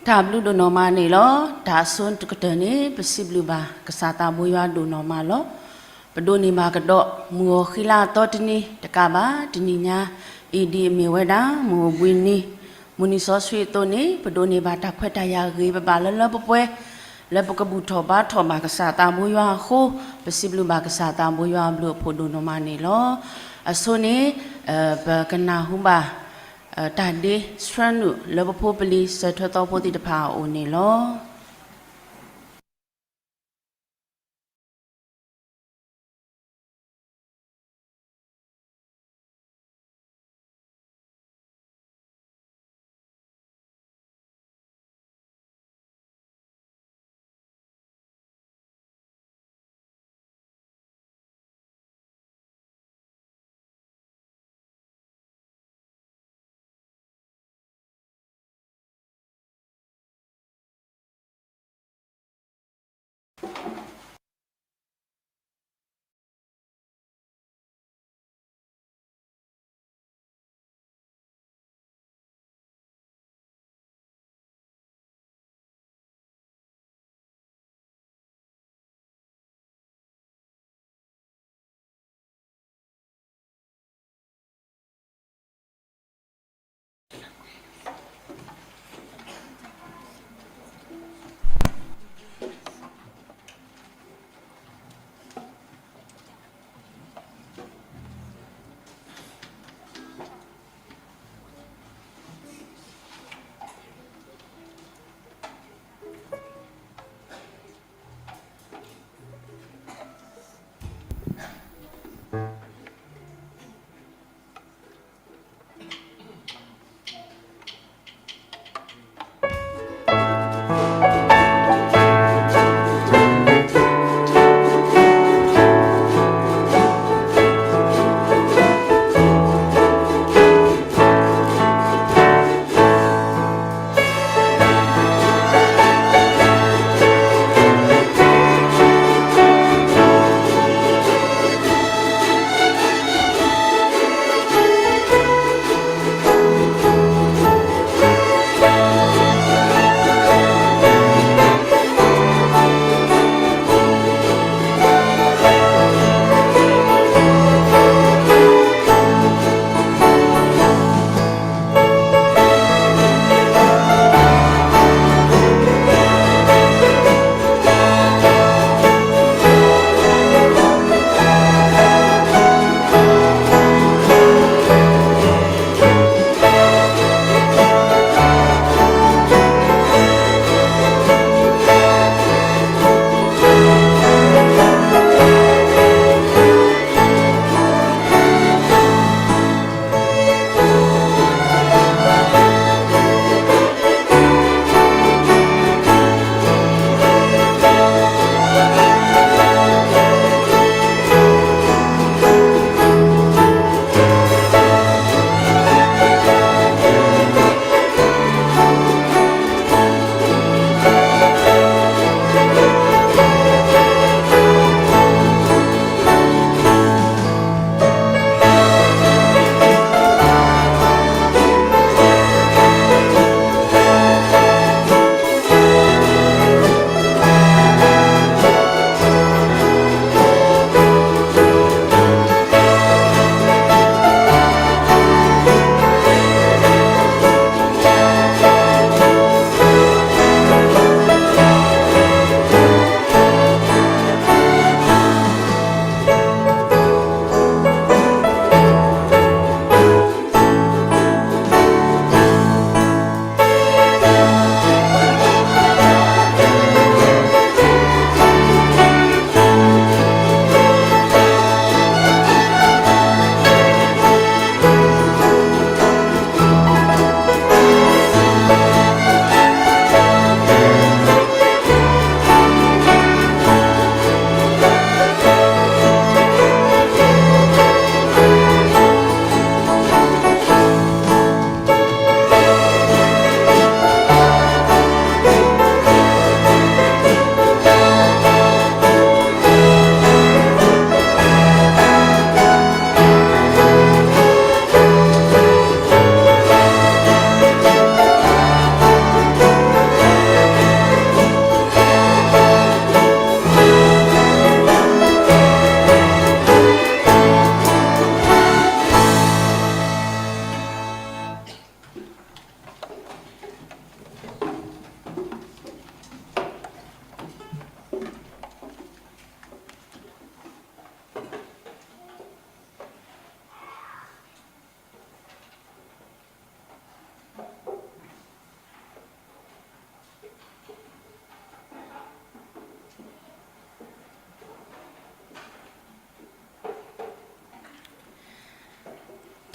တၢ်ဘျုးဒိၣ်နီၢ်မးန့ၣ်လီၤ. တၢ်အဆိကတၢၢ်န့ၣ် ပစံးဘျုးဘၣ်ကစၢ်သးဘိယွၤဒိၣ်နီၢ်မးလီၤ. ပဒိးန့ၢ်ဘၣ်ကဒီး မုၢ်ဂီၤဃံလၤအသီတနံၤတကးဘၣ် တနံၤညါအံၤ ဒ်အမ့ၢ်ဝဲဒၣ် မုၢ်အိၣ်ဘှံးနံၤ မုၢ်နံၤစီဆှံအသိးန့ၣ် ပဒိးန့ၢ်ဘၣ်တၢ်ခွဲးတၢ်ယာ်ဂ့ၤ ပဘၣ်လၢလၢပှဲၤပှဲၤ လၢပကဘူၣ်ထီၣ်ဘါထီၣ်ဘၣ်ကစၢ်သးဘိယွၤအဃိ ပစံးဘျုးဘၣ်ကစၢ်သးဘိယွၤအဘျုးအဖှိၣ်ဒိၣ်နီၢ်မးန့ၣ်လီၤ. အဆိန့ၣ် ပကနၢ်ဟူဘၣ် တၢ်ဒ့ဆှၢနုာ်လၢပဖိပလံၤ စၢၤထွဲသီဖိသ့ၣ်တဖၣ်အအိၣ်န့ၣ်လီၤ.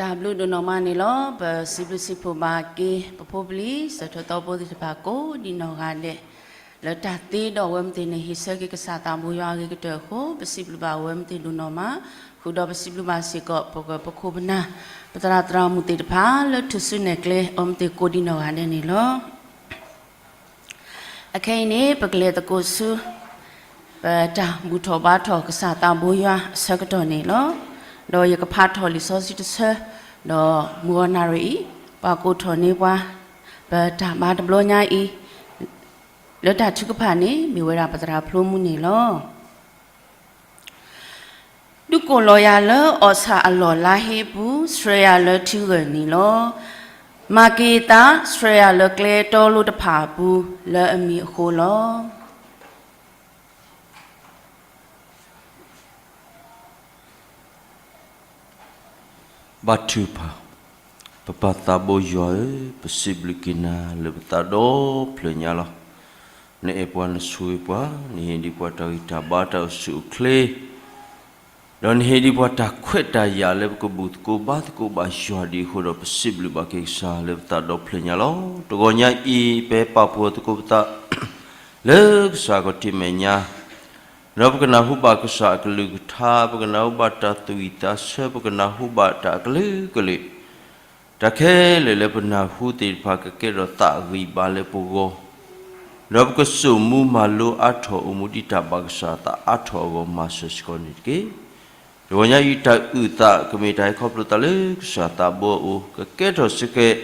တၢ်ဘျုးဒိၣ်နီၢ်မးန့ၣ်လီၤ. ပစံးဘျုးစံးဖှိၣ်ဘၣ်က့ၤ ပဖိပလံၤ စၢၤထၢၣ်သီဖိသ့ၣ်တဖၣ်ကိးဒံးနီၢ်ဂၤဒဲး လၢတၢ်သ့ဒီးအဝဲမ့ၢ်သ့ၣ်န့ၣ် ဟ့ၣ်ဆၢက့ၤကစၢ်သးဘိယွၤအဂ့ၤကတၢၢ်အဃိ ပစံးဘျုးဘၣ်အဝဲမ့ၢ်သ့ၣ်ဒိၣ်နီၢ်မး, ဃုာ်ဒီးပစံးဘျုးဘၣ်စ့ၢ်ကီး ပကပခိၣ်ပနၢ် ပသရၣ်သရၣ်မုၣ်သ့ၣ်တဖၣ် လၢထူၣ်စုနဲၣ်ကျဲအီၤမ့ၢ်သ့ၣ်ကိးဒံးနီၢ်ဂၤဒဲးန့ၣ်လီၤ. အခဲအံၤန့ၣ် ပကလဲၤသကိးဆူ ပတၢ်ဘူၣ်ထီၣ်ဘါထီၣ်ကစၢ်သးဘိယွၤအဆၢကတီၢ်န့ၣ်လီၤ. ဒီးယကဖးထီၣ်လံာ်စီဆှံတဆၢ, ဒီးမုၢ်ဂီၤနၣ်ရံၣ်အံၤ ပှၤကိးထီၣ်န့ၢ်ပှၤ ပတၢ်ဘါတဘျီညါအံၤ လၢတၢ်ထုကဖၣ်န့ၣ် မ့ၢ်ဝဲဒၣ်ပသရၣ်ဖျိမုၢ်န့ၣ်လီၤ. ဒုးကိးလီၤယၤလၢအီၣ်ဆၣ်အလီၢ်လါဟ့အပူၤ, ဆှၢယၤလၢထံဂၢၢ်နံၤလီၤ. မၤက့ၤယသး ဆှၢယၤလၢကျဲတီလိၤတဖၣ်အပူၤ လၢအမံၤအဃိလီၤ. ဘါထုကဖၣ်, ပပၢ်သးဘိယွၤဧၢ, ပစံးဘျုးက့ၤနၤလၢပသးဒီဖျၢၣ်ညါလီၤ. နအဲၣ်ပှၤ နဆိၣ်ဂ့ၤပှၤ, နဟ့ၣ်ဒံးပှၤတၢ်ဂံၢ်တၢ်ဘါတၢ်အိၣ်ဆူၣ်အိၣ်ချ့ ဒီးနဟ့ၣ်ဒံးပှၤတၢ်ခွဲးတၢ်ယာ်လၢပကဘူၣ်သကိးဘါသကိးဘၣ်ယွၤဒ်အဃိဒီး ပစံးဘျုးဘၣ်က့ၤကစၢ်လၢပသးဒီဖျၢၣ်ညါလီၤ. တဂီၤညါအံၤ ပဟဲပာ်ဖှိၣ်သကိးပသး လၢကစၢ်ခီၣ်ထံးမဲာ်ညါ ဒီးပကနၢ်ဟူဘၣ်ကစၢ်အကလုၢ်ကထါ, ပကနၢ်ဟူဘၣ်တၢ်သူၣ်ဝံၣ်သးဆၢ, ပကနၢ်ဟူဘၣ်တၢ်အကလုာ်ကလုာ်, တၢ်ခဲလၢာ်လၢပနၢ်ဟူသ့ၣ်တဖၣ် ကကဲထီၣ်သးဂံၢ်ဘါလၢပဂီၢ်, ဒီးပကစိာ်မူမၤလိအါထီၣ် အိၣ်မူဒ်တၢ်ဘၣ်ကစၢ်သးအါထီၣ်အဂီၢ် မၤစၢၤစ့ၢ်ကီးန့ၣ်တက့ၢ်. တဂီၤညါအံၤ တၢ်အုၣ်သးကမ့ၢ်တၢ်ဟဲခီဖျိသးလၢကစၢ်သးဘိအအိၣ်, ကကဲထီၣ်စ့ၢ်ကီး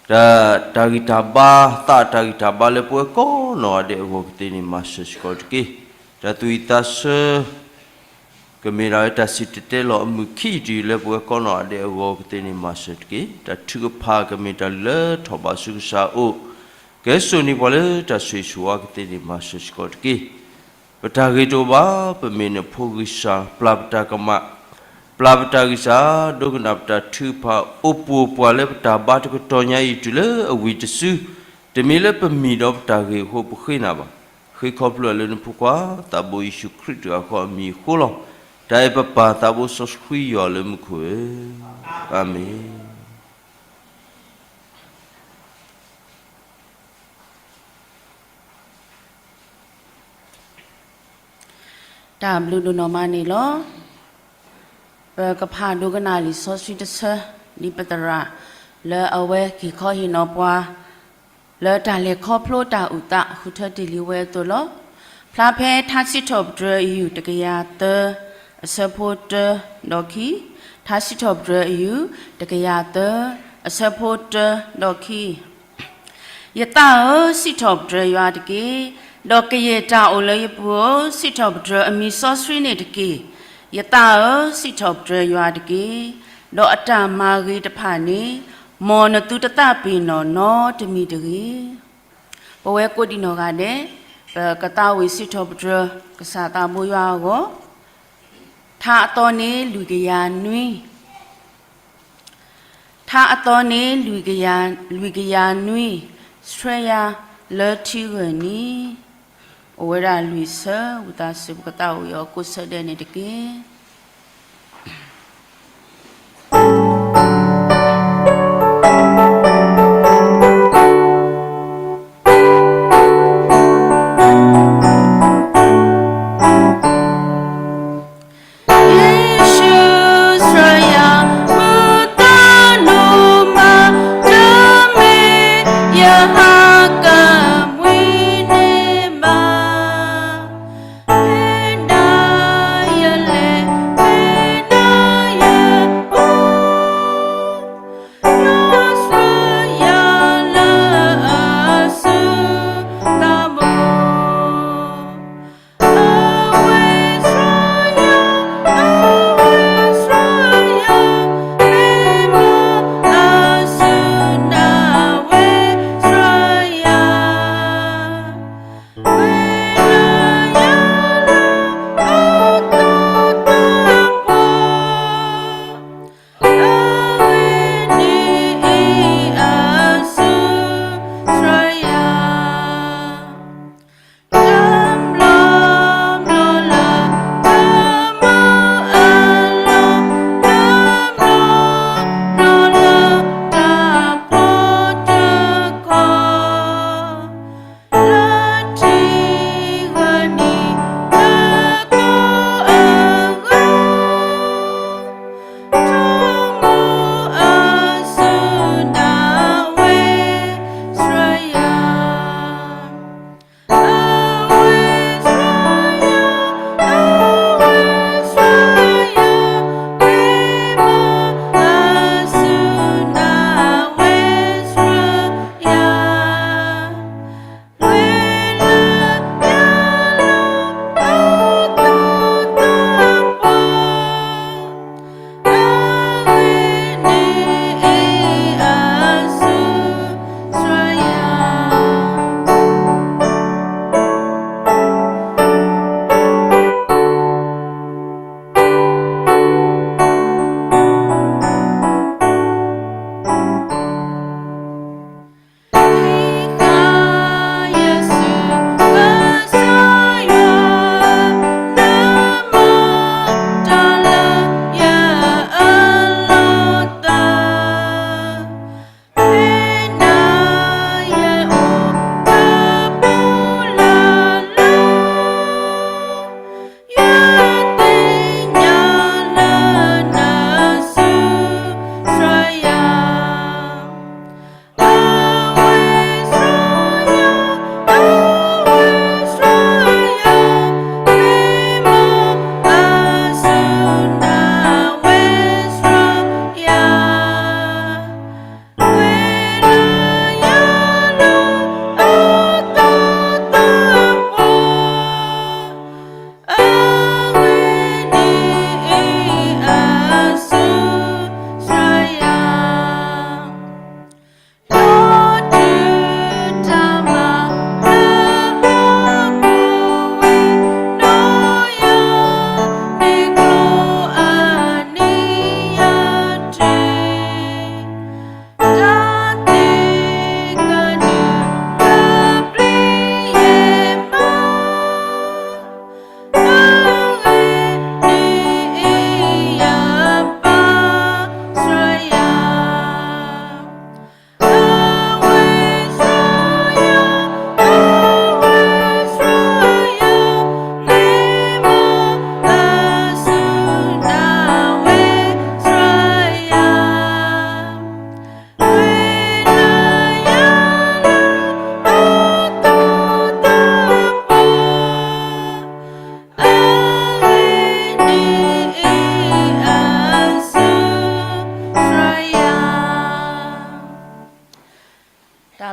တၢ်, တၢ်ဂံၢ်တၢ်ဘါ, သးတၢ်ဂံၢ်တၢ်ဘါလၢပဝဲကိးနီၢ်ဂၤဒဲးအဂီၢ်ကသ့န့ၣ် မၤစၢၤစ့ၢ်ကီးတက့ၢ်. တၢ်သူၣ်ဝံၣ်သးဆၢ ကမ့ၢ်ဒၣ်ဝဲတၢ်စံၣ်တဲၤတဲလီၤအမုာ်ခံယုၢ်တယုၢ် လၢပဝဲကိးနီၢ်ဂၤဒဲးအဂီၢ်ကသ့န့ၣ် မၤစၢၤတက့ၢ်. တၢ်ထုကဖၣ်ကမ့ၢ်တၢ်လုၢ်လၢထီၣ်ဘးဆူကစၢ်အအိၣ်, ကဲစိာ်န့ၢ်ပှၤလၢတၢ်ဆိၣ်ဂ့ၤဆိၣ်ဝါကသ့န့ၣ် မၤစၢၤစ့ၢ်ကီးတက့ၢ်. ပတၢ်ဂ့ၤတအိၣ်ဘၣ်, ပမ့ၢ်နဖိဂံၢ်စၢ်, ပျၢ်ပတၢ်ကမၣ်, ပျၢ်ပတၢ်ဂံၢ်စၢ်, ဒိကနၣ်ပတၢ်ထုကဖၣ်, အိၣ်ပိၢ်ပှၤလၢပတၢ်ဘါတကတီၢ်ညါအံၤ တုၤလၢအဝံၤတစု, တမ့ၢ်လၢပမံၤဒီးပတၢ်ဂ့ၤအဃိ ပဃ့နၤဘၣ်. ဃ့ခီဖျိလၢနဖိခွါ သးဘိယ့ၣ်ၡူးခရံာ်တဂၤဃီအမံၤအဃိလီၤ. တၢ်အဲၣ်ပပၢ်သးဘိစီဆှံယွၤလၢမူခိၣ်ဧၢ, အၤမ့ၣ်. တၢ်ဘျုးဒိၣ်နီၢ်မးန့ၣ်လီၤ. ပကဖးဒိကနၣ်လံာ်စီဆှံတဆၢ ဒ်ပသရၣ် လၢအဝဲက့ၤခီဟ့ၣ်နီၤပှၤ လၢတၢ်လဲၤခီဖျိတၢ်အုၣ်သး ဃုထၢတ့ၢ်လံဝဲအသိးလီၤ. ဖျါဖဲထါစံးထီၣ်ပတြၢၤအယူၢ် တကယၤသၢ အဆၢဖိတၢ ဒီးခံ, ထါစံးထီၣ်ပတြၢၤအယူၢ် တကယၤသၢ အဆၢဖိတၢ ဒီးခံ. ယသးဧၢ, စံးထီၣ်ပတြၢၤယွၤတက့ၢ်, ဒီးကယဲၢ်တၢ်အိၣ်လၢယပူၤဧၢ, စံးထီၣ်ပတြၢၤအမံၤစီဆှံန့ၣ်တက့ၢ်. ယသးဧၢ, စံးထီၣ်ပတြၢၤယွၤတက့ၢ်, ဒီးအတၢ်မၤဂ့ၤတဖၣ်န့ၣ် မ်နသုတသးပ့ၤနီၣ်နီတမံၤတဂ့ၤ. ပဝဲကိးဒံးနီၢ်ဂၤဒဲး ပကသးဝံၣ်စံးထီၣ်ပတြၢၤ ကစၢ်သးဘိယွၤအဂီၢ်, ထါအသီန့ၣ်လွံၢ်ကယၤနွံ ထါအသီန့ၣ် လွံၢ်ကယၤနွံ, ဆှၢယၤလၢထံဂၢၢ်နံၤ, အိၣ်ဝဲဒၣ်လွံၢ်ဆၢ, ဝံသးစူၤပကသးဝံၣ်အီၤကိးဆၢဒဲးန့ၣ်တက့ၢ်. ယ့ၣ်ၡူး ဆှၢယၤ မုၢ်သၢနံၤမး, တမ့ၢ်ယဟးကမှံန့ၣ်ဘၣ်. ဖဲဒၣ်ယလဲၤ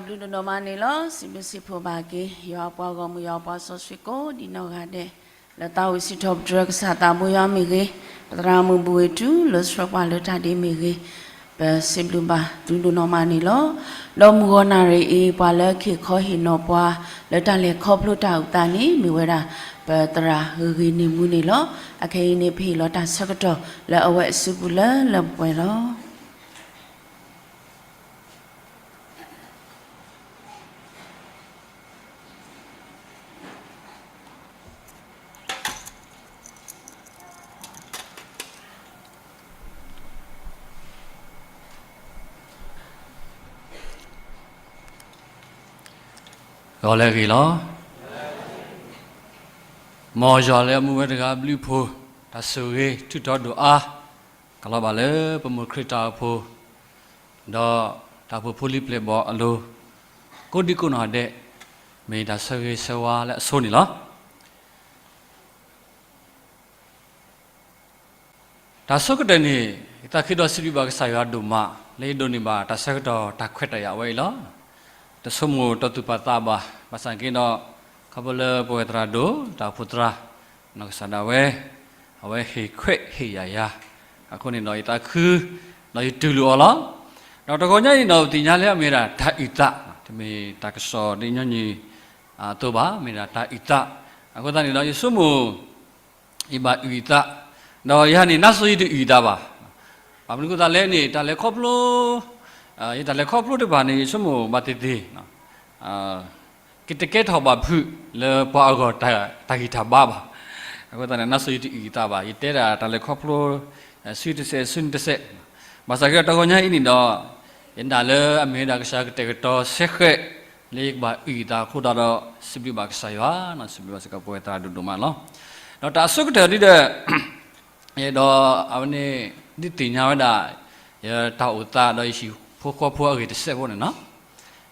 ဘျုးဒိၣ်နီၢ်မးန့ၣ်လီၤ. စံးဘျုးစံးဖှိၣ်ဘၣ်က့ၤ ယွၤအပှၤဂီၢ်မုၢ် ယွၤအပှၤစီဆှံကိးဒံနီၢ်ဂၤဒဲး, လၢသးဝံၣ်စံးထီၣ်ပတြၢၤကစၢ်သးဘိယွၤမ့ၢ်ဂ့ၤ, ပသရၣ်မုၣ်ဘူၣ်ဝ့ၢ်ထူ လၢဆှၢပှၤလၢတၢ်ဒ့မ့ၢ်ဂ့ၤ, ပစံးဘျုးဘၣ်ဘျုးဒိၣ်နီၢ်မးန့ၣ်လီၤ. ဒီးမုၢ်ဂီၤနၣ်ရံၣ်အံၤ ပှၤလၢကဟ့ၣ်ခီဟ့ၣ်နီၤပှၤ လၢတၢ်လဲၤခီဖျိတၢ်အုၣ်သးန့ၣ် မ့ၢ်ဝဲဒၣ် ပသရၣ်ဂ့ၤဂ့ၤန့ၣ်မူန့ၣ်လီၤ. အခဲအံၤန့ၣ် ပဟ့ၣ်လီၤတၢ်ဆၢကတီၢ်လၢအဝဲအစုပူၤလၢလၢပှဲၤပှဲၤလီၤ. ဂီၤလၢအဂ့ၤလီၤ. မ်ယွၤလၢအမူဝဲတဂၤအဘျုးအဖှိၣ်, တၢ်ဆိၣ်ဂ့ၤထုးထီၣ်ဒိၣ်အါ ကလီၤဘၣ်လၢပမိၢ်ခရံာ်တၢ်အိၣ်ဖှိၣ်, ဒီးတၢ်အိၣ်ဖှိၣ်ဖိလံၤပျဲၢ်ဘီၣ်အလိၤ, ကိးဒံကိးနီၢ်ဒဲး, မ့ၢ်တၢ်ဆၢဂ့ၤဆၢဝါလၢအဆိန့ၣ်လီၤ. တၢ်ဆိကတၢၢ်န့ၣ် ယသးခုဒီးစံးဘျုးဘၣ်ကစၢ်ယွၤဒိၣ်မး လၢယဒိးန့ၢ်ဘၣ်တၢ်ဆၢကတီၢ်တၢ်ခွဲးတၢ်ယာ်ဝဲအံၤလီၤ. တဆိကမိၣ်တီၢ်သူၣ်ပာ်သးဘၣ်, ဘၣ်ဆၣ်က့ဒီး ခီဖျိလၢပဝဲသရၣ်ဒိၣ် တၢ်အိၣ်ဖှိၣ်သရၣ် နီၢ်ကစၢ်ဒၣ်ဝဲ, အဝဲဟ့ၣ်ခွဲးဟ့ၣ်ယာ်ယၤ, အဃိန့ၣ်ဒီးယသးခု ဒီးယတူၢ်လိာ်အီၤလီၤ. ဒီးတဂီၤညါအံၤဒီး ပသ့ၣ်ညါလၢအမ့ၢ်ဒၣ် တၢ်အုၣ်သး, တမ့ၢ်တၢ်ကစီၣ်ဒ်ညီနုၢ်အသိးဘၣ်, မ့ၢ်ဒၣ်တၢ်အုၣ်သး. အဃိသတးန့ၣ်ဒီး ယဆိကမိၣ် ယဘၣ်အုၣ်ယသး, ဒီးယၤန့ၣ် နါစီၤယံတအုၣ်ယသးဘၣ်. ဘၣ်မနုၤအဃိသတးလဲၣ်န့ၣ် တၢ်လဲၤခီဖျိ, ယတၢ်လဲၤခီဖျိတဖၣ်န့ၣ် ယဆိကမိၣ်ဘၣ်သ့ၣ်သ့ၣ် ကတကဲထီၣ်ဘၣ်ဖုးလၢပှၤအဂီၢ်တၢ်ဂံၢ်တၢ်ဘါဘၣ်. အဃိသတးန့ၣ် နါစီၤယံတအုၣ်ယသးဘၣ်, ယတဲဒၣ်တၢ်လဲၤခီဖျိ ဆူတစဲးဆူနတစဲး, ဘၣ်ဆၣ်က့ဒီးတဂီၤညါအံၤန့ၣ်ဒီး ယနာ်လၢအမ့ၢ်ဝဲဒၣ်ကစၢ်ယွၤကတဲာ်ကတီၤဆဲဃဲး လၢယကဘၣ်အုၣ်ယသးအဃိသတးဒီး စံးဘျုးဘၣ်ကစၢ်ယွၤ, စံးဘျုးဘၣ်စ့ၢ်ကီးပဝဲသရၣ်ဒိၣ်ဒိၣ်မးလီၤ. ဒီးတၢ်အဆိကတၢၢ်ဒ်ဒီး ဒီးအဝဲန့ၣ် ဒ်သ့ၣ်ညါဝဲဒၣ် ယတၢ်အိၣ်သးဒီးယဟံၣ်ဖိဃီဖိအဂ့ၢ်တစဲးဖိန့ၣ်လီၤ.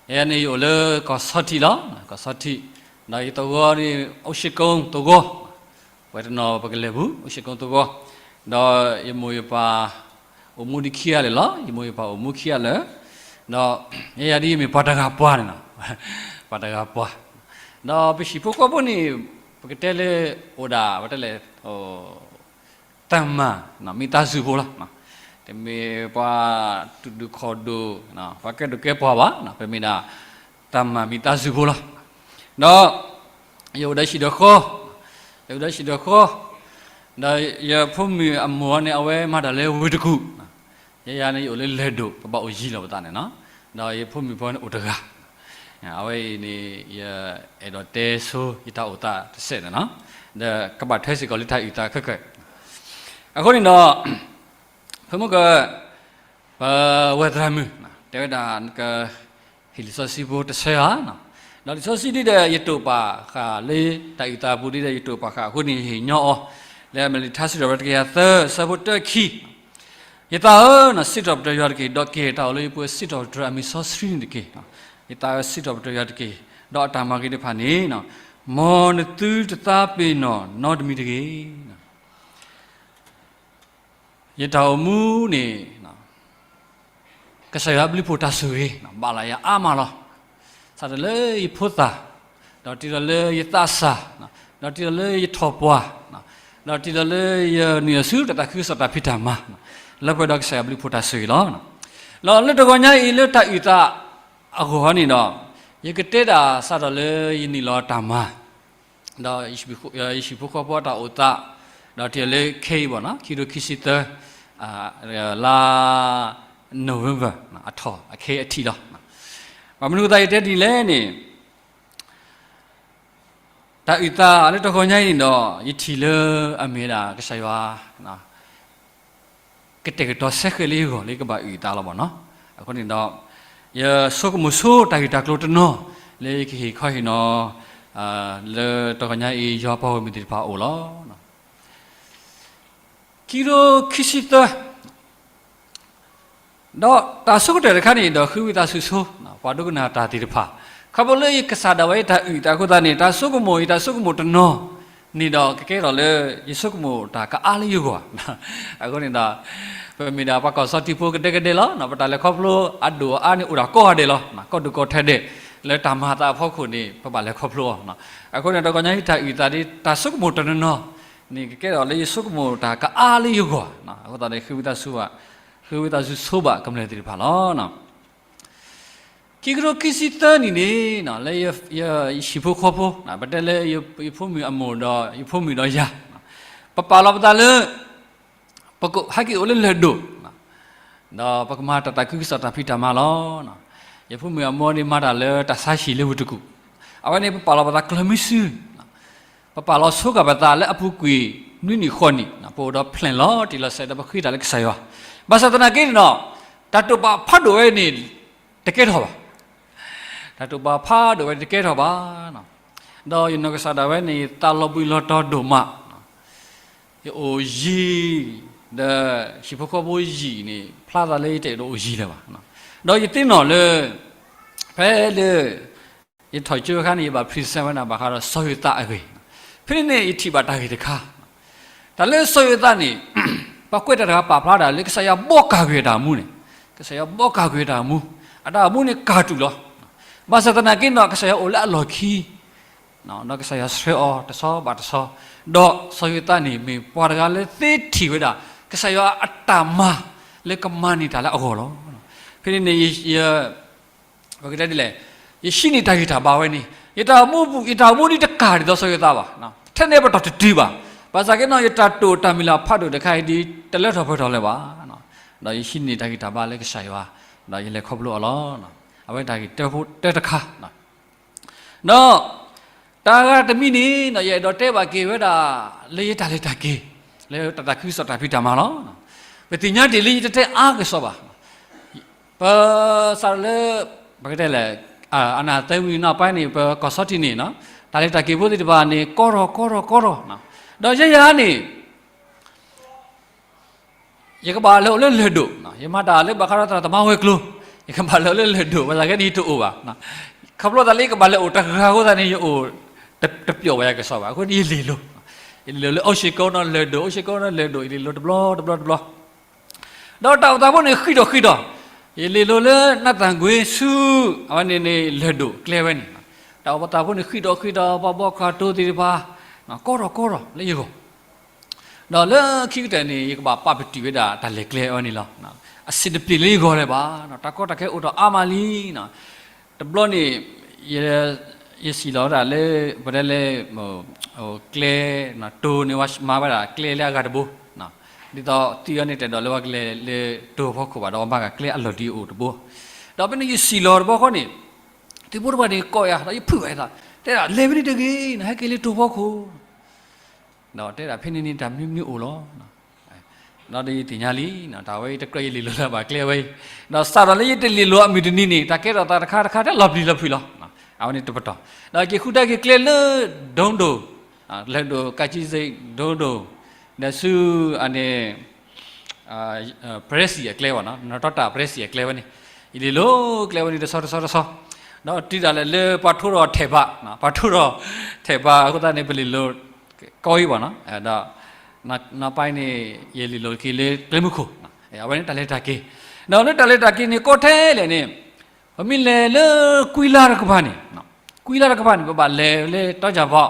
ယၤန့ၣ်ယအိၣ်လၢကီၢ်ဆီထံးလီၤ, ကီၢ်ဆီထံး, ဒီးယသဝီန့ၣ် အိၣ်ဆ့ကိသဝီ, ပှၤတနီၤပကလဲၤပူၤ အိၣ်ဆ့ကိသဝီ, ဒီးယမိၢ်ယပၢ် အိၣ်မူဒံးခံဂၤလၢာ်လီၤ, ယမိၢ်ယပၢ်အိၣ်မူခံဂၤလၢာ်, ဒီးယဲယၤဒ်ယမ့ၢ်ပှၤတဂၤပှၤန့ၣ်လီၤ, ပှၤတဂၤပှၤ, ဒီးပဟံၣ်ဖိဃီဖိန့ၣ် ပကတဲလၢ အိၣ်ဒၣ် ပတဲလဲၣ် တၢ်မၤ မံသးစူၤဖိလီၤ. တမ့ၢ်ပှၤတူၢ်ဒူၣ်ခီၣ်ဒူၣ်, ပှၤကဲဒိၣ်ကဲပှၢ်ဘၣ်, ပမ့ၢ်ဒၣ် တၢ်မၤမံသးစူၤဖိလီၤ. ဒီး ယအိၣ်ဒီးဟံၣ်ဒီးဃီ, ယအိၣ်ဒီးဟံၣ်ဒီးဃီ, ဒီးယဖိမုၣ်အမိၢ်န့ၣ် အဝဲမၤတၢ်လၢဝ့ၢ်တကူၣ်, ယဲယၤန့ၣ် ယအိၣ်လၢလဲၤဒိၣ် ပဘၣ်အိၣ်ယံၤလီၤပသးန့ၣ်လီၤ. ဒီးယဖိမုၣ်ဖိန့ၣ်အိၣ်တဂၤ, အဝဲအံၤန့ၣ် ယအဲၣ်ဒိးတဲဆိ ယတၢ်အိၣ်သးတစဲးန့ၣ်လီၤ. ဒီးကဘၣ်ထွဲစ့ၢ်ကီးလၢတၢ်အုၣ်သးခဲကၢၢ်. အဃိန့ၣ်ဒီး ဖဲမုၢ်က ပဝဲသရၣ်မုၣ် တဲဝဲဒၣ် နက ဟ့ၣ်လံာ်စီဆှံဖိတဆၢဧါ, ဒီးလံာ်စီဆှံဒ်ဒီး ယတိာ်ပာ်ဃာ်လၢ တၢ်အုၣ်သးပူၤဒ်ဒီး ယတိာ်ပာ်ဃာ်အဃိန့ၣ် ယဟ့ၣ်ညီအီၤ လၢအမဲာ်လံာ်ထါစံးထီၣ်ပတြၢၤတကယၤသၢ အဆၢဖိတၢ ခံ, ယသးဧၢ, စံးထီၣ်ပတြၢၤယွၤတက့ၢ်, ဒီးက့ၤတၢ်အိၣ်လၢယပူၤ စံးထီၣ်ပတြၢၤအမံၤစီဆှံန့ၣ်တက့ၢ်. ယသးဧၢ, စံးထီၣ်ပတြၢၤယွၤတက့ၢ်, ဒီးအတၢ်မၤဂ့ၤတဖၣ်န့ၣ် မ်နသုတသးပ့ၤနီၣ်နီတမံၤတဂ့ၤ. ယတၢ်အိၣ်မူန့ၣ် ကစၢ်ယွၤအဘျုးအဖှိၣ်တၢ်ဆိၣ်ဂ့ၤ ဘၣ်လၢယၤအါမးလီၤ. စးထီၣ်လၢယဖိသၣ်, ဒီးတုၤလီၤလၢယသးစၢ်, ဒီးတုၤလီၤလၢယထီၣ်ပှၢ်, ဒီးတုၤလီၤလၢယနုာ်လီၤဆူတၢ်သးခုကစီၣ်တၢ်ဖံးတၢ်မၤ, လၢပှဲၤဒီးကစၢ်ယွၤအဘျုးအဖှိၣ်တၢ်ဆိၣ်ဂ့ၤလီၤ. ဒီးလၢတဂီၤညါအံၤလၢတၢ်အုၣ်သးအဂီၢ်န့ၣ်ဒီး ယကတဲဒၣ်စးထီၣ်လၢယနုာ်လီၤတၢ်မၤ ဒီးယဟံၣ်ဖိဃီဖိတၢ်အိၣ်သး, ဒီးတုၤလၢခဲအံၤဘၣ်နီၤ ခံကထိခံဆံသၢ လါ November အထီၣ်အခဲအထံးလီၤ. ဘၣ်မနုၤအဃိသတးယတဲဒ်လဲၣ်န့ၣ်, တၢ်အုၣ်သးလၢတဂီၤညါအံၤန့ၣ်ဒီး ယထံၣ်လၢအမ့ၢ်ဒၣ်ကစၢ်ယွၤ ကတဲာ်ကတီၤဆဲဃဲးလၢယဂီၢ်လၢယကဘၣ်အုၣ်အသးလီၤဘၣ်နီၤ. အဃိန့ၣ်ဒီး ယဆိကမိၣ်ဆိတၢ်ဂ့ၢ်တၢ်ကျိၤတနီၤ လၢယကဟ့ၣ်ခီဟ့ၣ်နီၤ လၢတဂီၤညါအံၤ ယွၤပှၤဂီၢ်မုၢ်သ့ၣ်တဖၣ်အအိၣ်လီၤ. ခံကထိခံဆံသၢ ဒီးတၢ်ဆိကတၢၢ်တခါန့ၣ်ဒီး ဃုဝံသးစူၤဆိ ပှၤဒိကနၣ်တၢ်သ့ၣ်တဖၣ်, ခီဖျိလၢယကစၢ်ဒၣ်ဝဲယတၢ်အုၣ်အသးအဃိသတးန့ၣ် တၢ်ဆိကမိၣ် ယတၢ်ဆိကမိၣ်တနီၤ န့ၣ်ဒီးကကဲထီၣ်လၢ ယဆိကမိၣ်တၢ်ကအါလၢယဂီၢ်, အဃိန့ၣ်ဒီး ပမ့ၢ်ဒၣ်ပှၤကီၢ်စီထံဖိကဒဲကဒဲလီၤ. ပတၢ်လဲၤခီဖျိအဒိၣ်အအါန့ၣ်အိၣ်ဒၣ်ကိးဂၤဒဲးလီၤ. ကီၢ်ဒိၣ်ကီၢ်ထဲဒဲး လၢတၢ်မၤအသးအဖီခိၣ်န့ၣ် ပဘၣ်လဲၤခီဖျိအီၤ. အဃိန့ၣ် တဂီၤညါအံၤတၢ်အုၣ်သးဒ်တၢ်ဆိကမိၣ်တနီၤနီၤန့ၣ် ကကဲထီၣ်လၢယဆိကမိၣ်တၢ်ကအါလၢယဂီၢ်, အဃိသတးန့ၣ် ဃ့ဝံသးစူၤဘၣ်, ဃ့ဝံသးစူၤဆိဘၣ်ကမျၢၢ်သ့ၣ်တဖၣ်လီၤ. ခံကထိခံဆံသၢနံၣ်န့ၣ် လၢယဟံၣ်ဖိဃီဖိ, ပတဲလၢ ယဖိမုၣ်အမိၢ်ဒီးယဖိမုၣ်ဒီးယၤ, ပပာ်လီၤပသးလၢ ပကဟဲက့ၤအိၣ်လၢလၢၢ်ဒိၣ်, ဒီးပကမၤတၢ်သးခုကစီၣ်တၢ်ဖံးတၢ်မၤလီၤ. ယဖိမုၣ်အမိၢ်န့ၣ်မၤတၢ်လၢတၢ်ဆါဟံၣ်လၢဝ့ၢ်တကူၣ်, အဝဲန့ၣ်ပပာ်လီၤပသးကျၢၤမုဆူ ပပာ်လီၤဆိဃာ်ပသးလၢအပူၤကွံာ်နွံနံၣ်ဃိးနံၣ်, ပအိၣ်ဒီး plan လီၤတံၢ်လီၤဆဲး ဒီးပဃ့တၢ်လၢကစၢ်ယွၤ. ဘၣ်ဆၣ်သနာ်က့န့ၣ်ဒီး တၢ်တိာ်ပာ်ဖးဒိၣ်ဝဲန့ၣ် တကဲထီၣ်ဘၣ်. တၢ်တိာ်ပာ်ဖးဒိၣ်ဝဲန့ၣ်တကဲထီၣ်ဘၣ်. ဒီးယနီၢ်ကစၢ်ဒၣ်ဝဲန့ၣ် သးလီၤဘှံးလီၤတီၤဒိၣ်မး, ယအိၣ်ယံၤ, ဒီးဟံၣ်ဖိဃီဖိယံၤန့ၣ် ဖျါသးလၢယတအဲၣ်ဒိးအိၣ်ယံၤလၢၤဘၣ်. ဒီးယသ့ၣ်နီၣ်လၢ ဖဲလၢ ယထီၣ်ကၠိအခါန့ၣ် ယဘၣ် present ဝဲဒၣ်ဘၣ်ဃးဒီးစီၤယိၤသးအဂ့ၢ်, ဖဲန့ၣ်န့ၣ် ယထံၣ်ဘၣ်တၢ်ဂ့ၢ်တခါ, တၢ်လၢစီၤယိၤသးန့ၣ် ပှၤကွဲးတၢ်တဂၤပာ်ဖျါဒၣ်လၢကစၢ်ယွၤဘီကၤကွံာ်အတၢ်အိၣ်မူန့ၣ်, ကစၢ်ယွၤဘီကၤကွံာ်အတၢ်အိၣ်မူ, အတၢ်အိၣ်မူန့ၣ်ကၤတူာ်လီၤ. ဘၣ်ဆၣ်သနာ်က့ဒီး ကစၢ်ယွၤအိၣ်လၢအလီၢ်ခံ ဒီးကစၢ်ယွၤဆှၢအီၤတဆီဘၣ်တဆီ, ဒီးစီၤယိၤသးန့ၣ် မ့ၢ်ပှၤတဂၤလၢသ့ထံၣ်ဝဲဒၣ် ကစၢ်ယွၤအတၢ်မၤလၢကမၤန့ၢ်တၢ်လၢအဂီၢ်လီၤ. ဖဲန့ၣ်န့ၣ် ယ ပကတဲဒ်လဲၣ်, ယဟံးန့ၢ်တၢ်ဂံၢ်တၢ်ဘါဝဲန့ၣ် ယတၢ်အိၣ်မူပူၤ ယတၢ်အိၣ်မူဒ်တကၤဒ်သိးစီၤယိၤသးဘၣ်, ထဲန့ၣ်ပတီၢ်တတုၤဘၣ်. ဘၣ်ဆၣ်က့နီၤ ယတၢ်တိာ်တၢ်မုၢ်လၢ်ဖးဒိၣ်တခါအံၤဒ် တလၢထီၣ်ပှဲၤထီၣ်လၢၤဘၣ်, ဒီးယဟံးန့ၢ်တၢ်ဂံၢ်တၢ်ဘါလၢကစၢ်ယွၤ, ဒီးယလဲၤခီဖျိအီၤလီၤ. အဝဲတၢ်ဂ့ၢ်တၢတခါ ဒီး တၢ်ဂၤတမံၤန့ၣ် ယအဲၣ်ဒိးတဲဘၣ်က့ၤဝဲဒၣ် လၢယတၢ်လဲၤတၢ်က့ၤ လၢတၢ်သးခုကစီၣ်တၢ်ဖံးတၢ်မၤလီၤ. ပသ့ၣ်ညါတ့ၢ်လံ ယတတဲအါကစီၣ်ဘၣ်. ပစးထီၣ်လၢ ပကတဲလဲၣ် အနၢ်သၢဝံၤနီၢ်ပၢ်န့ၣ် ပကီၢ်စီထံန့ၣ် တၢ်လဲၤတၢ်က့ၤဖိသ့ၣ်တဖၣ်န့ၣ် ကီထီၣ်ကီထီၣ်ကီထီၣ်, ဒီးယဲယၤန့ၣ် ယကဘၣ်လဲၤအိၣ်လၢလၢၢ်ဒိၣ်, ယမၤတၢ်လၢဘၣ်ဃးဒီးသရၣ်သမါဝဲၤကျိၤ, ယကဘၣ်လဲၤအိၣ်လၢလၢၢ်ဒိၣ်, ဘၣ်ဆၣ်က့န့ၣ် ယတအိၣ်ဘၣ်. ခီဖျိသးလၢယကဘၣ်လဲၤအိၣ်တဂၤအဃိသတးန့ၣ် ယအိၣ်တပျီၣ်ဘၣ်ယၤကစီၣ်ဘၣ်. အဃိန့ၣ် ယလ့ၣ်လိၤ, ယလ့ၣ်လိၤလၢအိၣ်ၡ့ကိနီၤလၢၢ်ဒိၣ်, အိၣ်ၡ့ကိနီၤလၢၢ်ဒိၣ်, ယလ့ၣ်လိၤတဘျီတဘျီတဘျီ ဒီးတၢ်အိၣ်သးဖိန့ၣ် ဃံးထီၣ်ဃံးထီၣ်, ယလ့ၣ်လိၤလၢနးသၣ်ကွ့ဆူ အဝဲန့ၣ်န့ၣ် လၢၢ်ဒိၣ်ကျဲဝဲန့ၣ်, တၢ်အိၣ်သးဖိန့ၣ် ဃံးထီၣ်ဃံးထီၣ်, ပှၤဘီခါတိၤသ့ၣ်တဖၣ် ကီထီၣ်ကီထီၣ်လၢယဂီၢ်, ဒီးလၢခံကတၢၢ်န့ၣ် ယကဘၣ်ပာ်ပတုာ်ဝဲဒၣ်တၢ်လဲၤကျဲအဝဲန့ၣ်လီၤ. အဆင်တပြေလၢယဂီၢ်လၢၤဘၣ်, တၢ်ကီတၢ်ခဲအိၣ်ထီၣ်အါမးလံ. တဘျီန့ၣ် ယစံၣ်လီၤဝဲဒၣ်လၢ ပတဲလၢ ကျဲ တိၤန့ၣ် မၤဝဲဒၣ်ကျဲလၢအဂၤတဘိ, ဒ်သိးသံအီၤန့ၣ် တအဲၣ်ဒိးလၢပှၤကလဲၤလၢတိၤဖီခိၣ်ဘၣ်ဒီး ပှၤမၤဂၤကျဲအလီၢ်ဒ်အိၣ်တဘိ, ဒီးဖဲန့ၣ်ယစံၣ်လီၤတဘျီဃီန့ၣ် သုးဖိတဖၣ်န့ၣ်ကိးယၤ ဒီးယဖုးဘၣ်ယသး, တဲဒၣ်လဲၤဖဲန့ၣ်တဂ့ၤ, ဟဲက့ၤလၢတိၤဖီခိၣ် ဒီးတဲဒၣ်ဖဲန့ၣ်န့ၣ် တၢ်မနုၤမနုၤအိၣ်လီၤ. ဒီးယသ့ၣ်ညါလံ, တၢ်ဝဲအံၤတကြၢးယလ့ၣ်လိၤလၢၤဘၣ်ကျဲဝဲအံၤ, ဒီးစးထီၣ်လၢယတလ့ၣ်လိၤအမုၢ်တနံၤန့ၣ် တၢ်ကဲထီၣ်သးတခါတခါတၢ်လီၤပျံၤလီၤဖုးလီၤ. အဝဲန့ၣ်တပတီၢ်, ဒီးက့ၤဃုထၢက့ၤကျဲလၢ ဒိၣ်ဒိၣ်, လၢဒိၣ် ကးကံစ့ ဒိၣ်ဒိၣ်, ဒီးဆူအန့ၣ် ပရဲစံၣ်အကျဲဘၣ်နီၤ, နီၢ်တီတၢ်ပရဲစံၣ်အကျဲဝဲန့ၣ်, ယလ့ၣ်လိၤကျဲဝဲန့ၣ်တဆီတဆီတဆီ, ဒီးတုၤဒၣ်လဲာ်လၢပှၤထိထီၣ်ထဲးဘး, ပှၤထိထီၣ်ထဲးဘးအဃိသတးန့ၣ် ပလ့ၣ်လိၤ ကီအံၤဘၣ်နီၤ, ဒီး နီၢ်ပၢ်န့ၣ် ယလ့ၣ်လိၤက့ၤလၢကျဲမုၢ်ခိၣ်, အဝဲန့ၣ်တၢ်လဲၤတၢ်က့ၤ, ဒီးလၢတၢ်လဲၤတၢ်က့ၤန့ၣ် ကီထဲလဲၣ်န့ၣ် ပမ့ၢ်လဲၤလၢကွံလါတကပၤန့ၣ်, ကွံလါတကပၤန့ၣ် ပဘၣ်လဲၤလၢတီကၢ်ဘီ,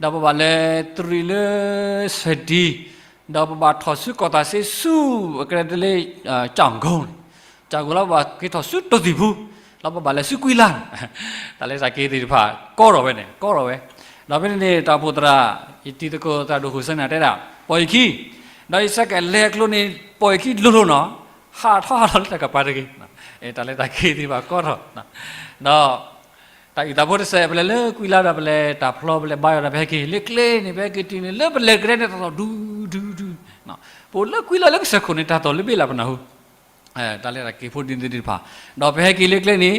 ဒီးပဘၣ်လဲၤတရံးလၢစဲးတံ, ဒီးပဘၣ်ထီၣ်ဆူကီၢ်သးစ့ဆူ အကရၢတလ့ ကၠီၣ်ကိန့ၣ်, ကၠီၣ်ကိလီၤ ပဘၣ်က့ၤထီၣ်ဆူတိၢ်သံၣ်ဖူ, လီၤပဘၣ်လဲၤဆူကွံလါ, တၢ်လဲၤတၢ်က့ၤသ့ၣ်တဖၣ် ကီထီၣ်ဝဲန့ၣ် ကီထီၣ်ဝဲ, ဒီးဖဲန့ၣ်န့ၣ် တၢ်အိၣ်ဖှိၣ်သရၣ် ယတံၤသကိးသရၣ်ဒိၣ်ဃိၣ်စဲနၢ်တဲဒၣ် ပိာ်ယခံ, ဒီးယဆၢက့ၤလဲၤအကျိၤန့ၣ် ပိာ်ယခံလိၤလိၤနီၤ, ဟးထီၣ်ဟးထီၣ်လၢတၢ်ကပၤတဂ့ၤ, တၢ်လဲၤတၢ်က့ၤသ့ၣ်တဖၣ်ကီထီၣ်, ဒီး တၢ်အုၣ်သးဖိတစဲး ပလဲၤလၢကွံလါဒီး ပလဲၤတၢ်ဖျီ ပလဲၤဘါယွၤဒီး ပဟဲက့ၤ လၢကျဲန့ၣ် ပဟဲက့ၤတုၤန့ၣ် လၢပလဲၤကရဲန့ၣ် တၢ်သီၣ်ဒူဒူဒူ, ပအိၣ်လၢကွံလါလၢကစၢၢ်ခိၣ်န့ၣ် တၢ်သီၣ်လၢဘ့ၣ်လးပနၢ်ဟူ, တၢ်လဲၤတၢ်က့ၤဖိဒ်န့ၣ်သ့ၣ်တဖၣ်, ဒီးပဟဲက့ၤလၢကျဲန့ၣ်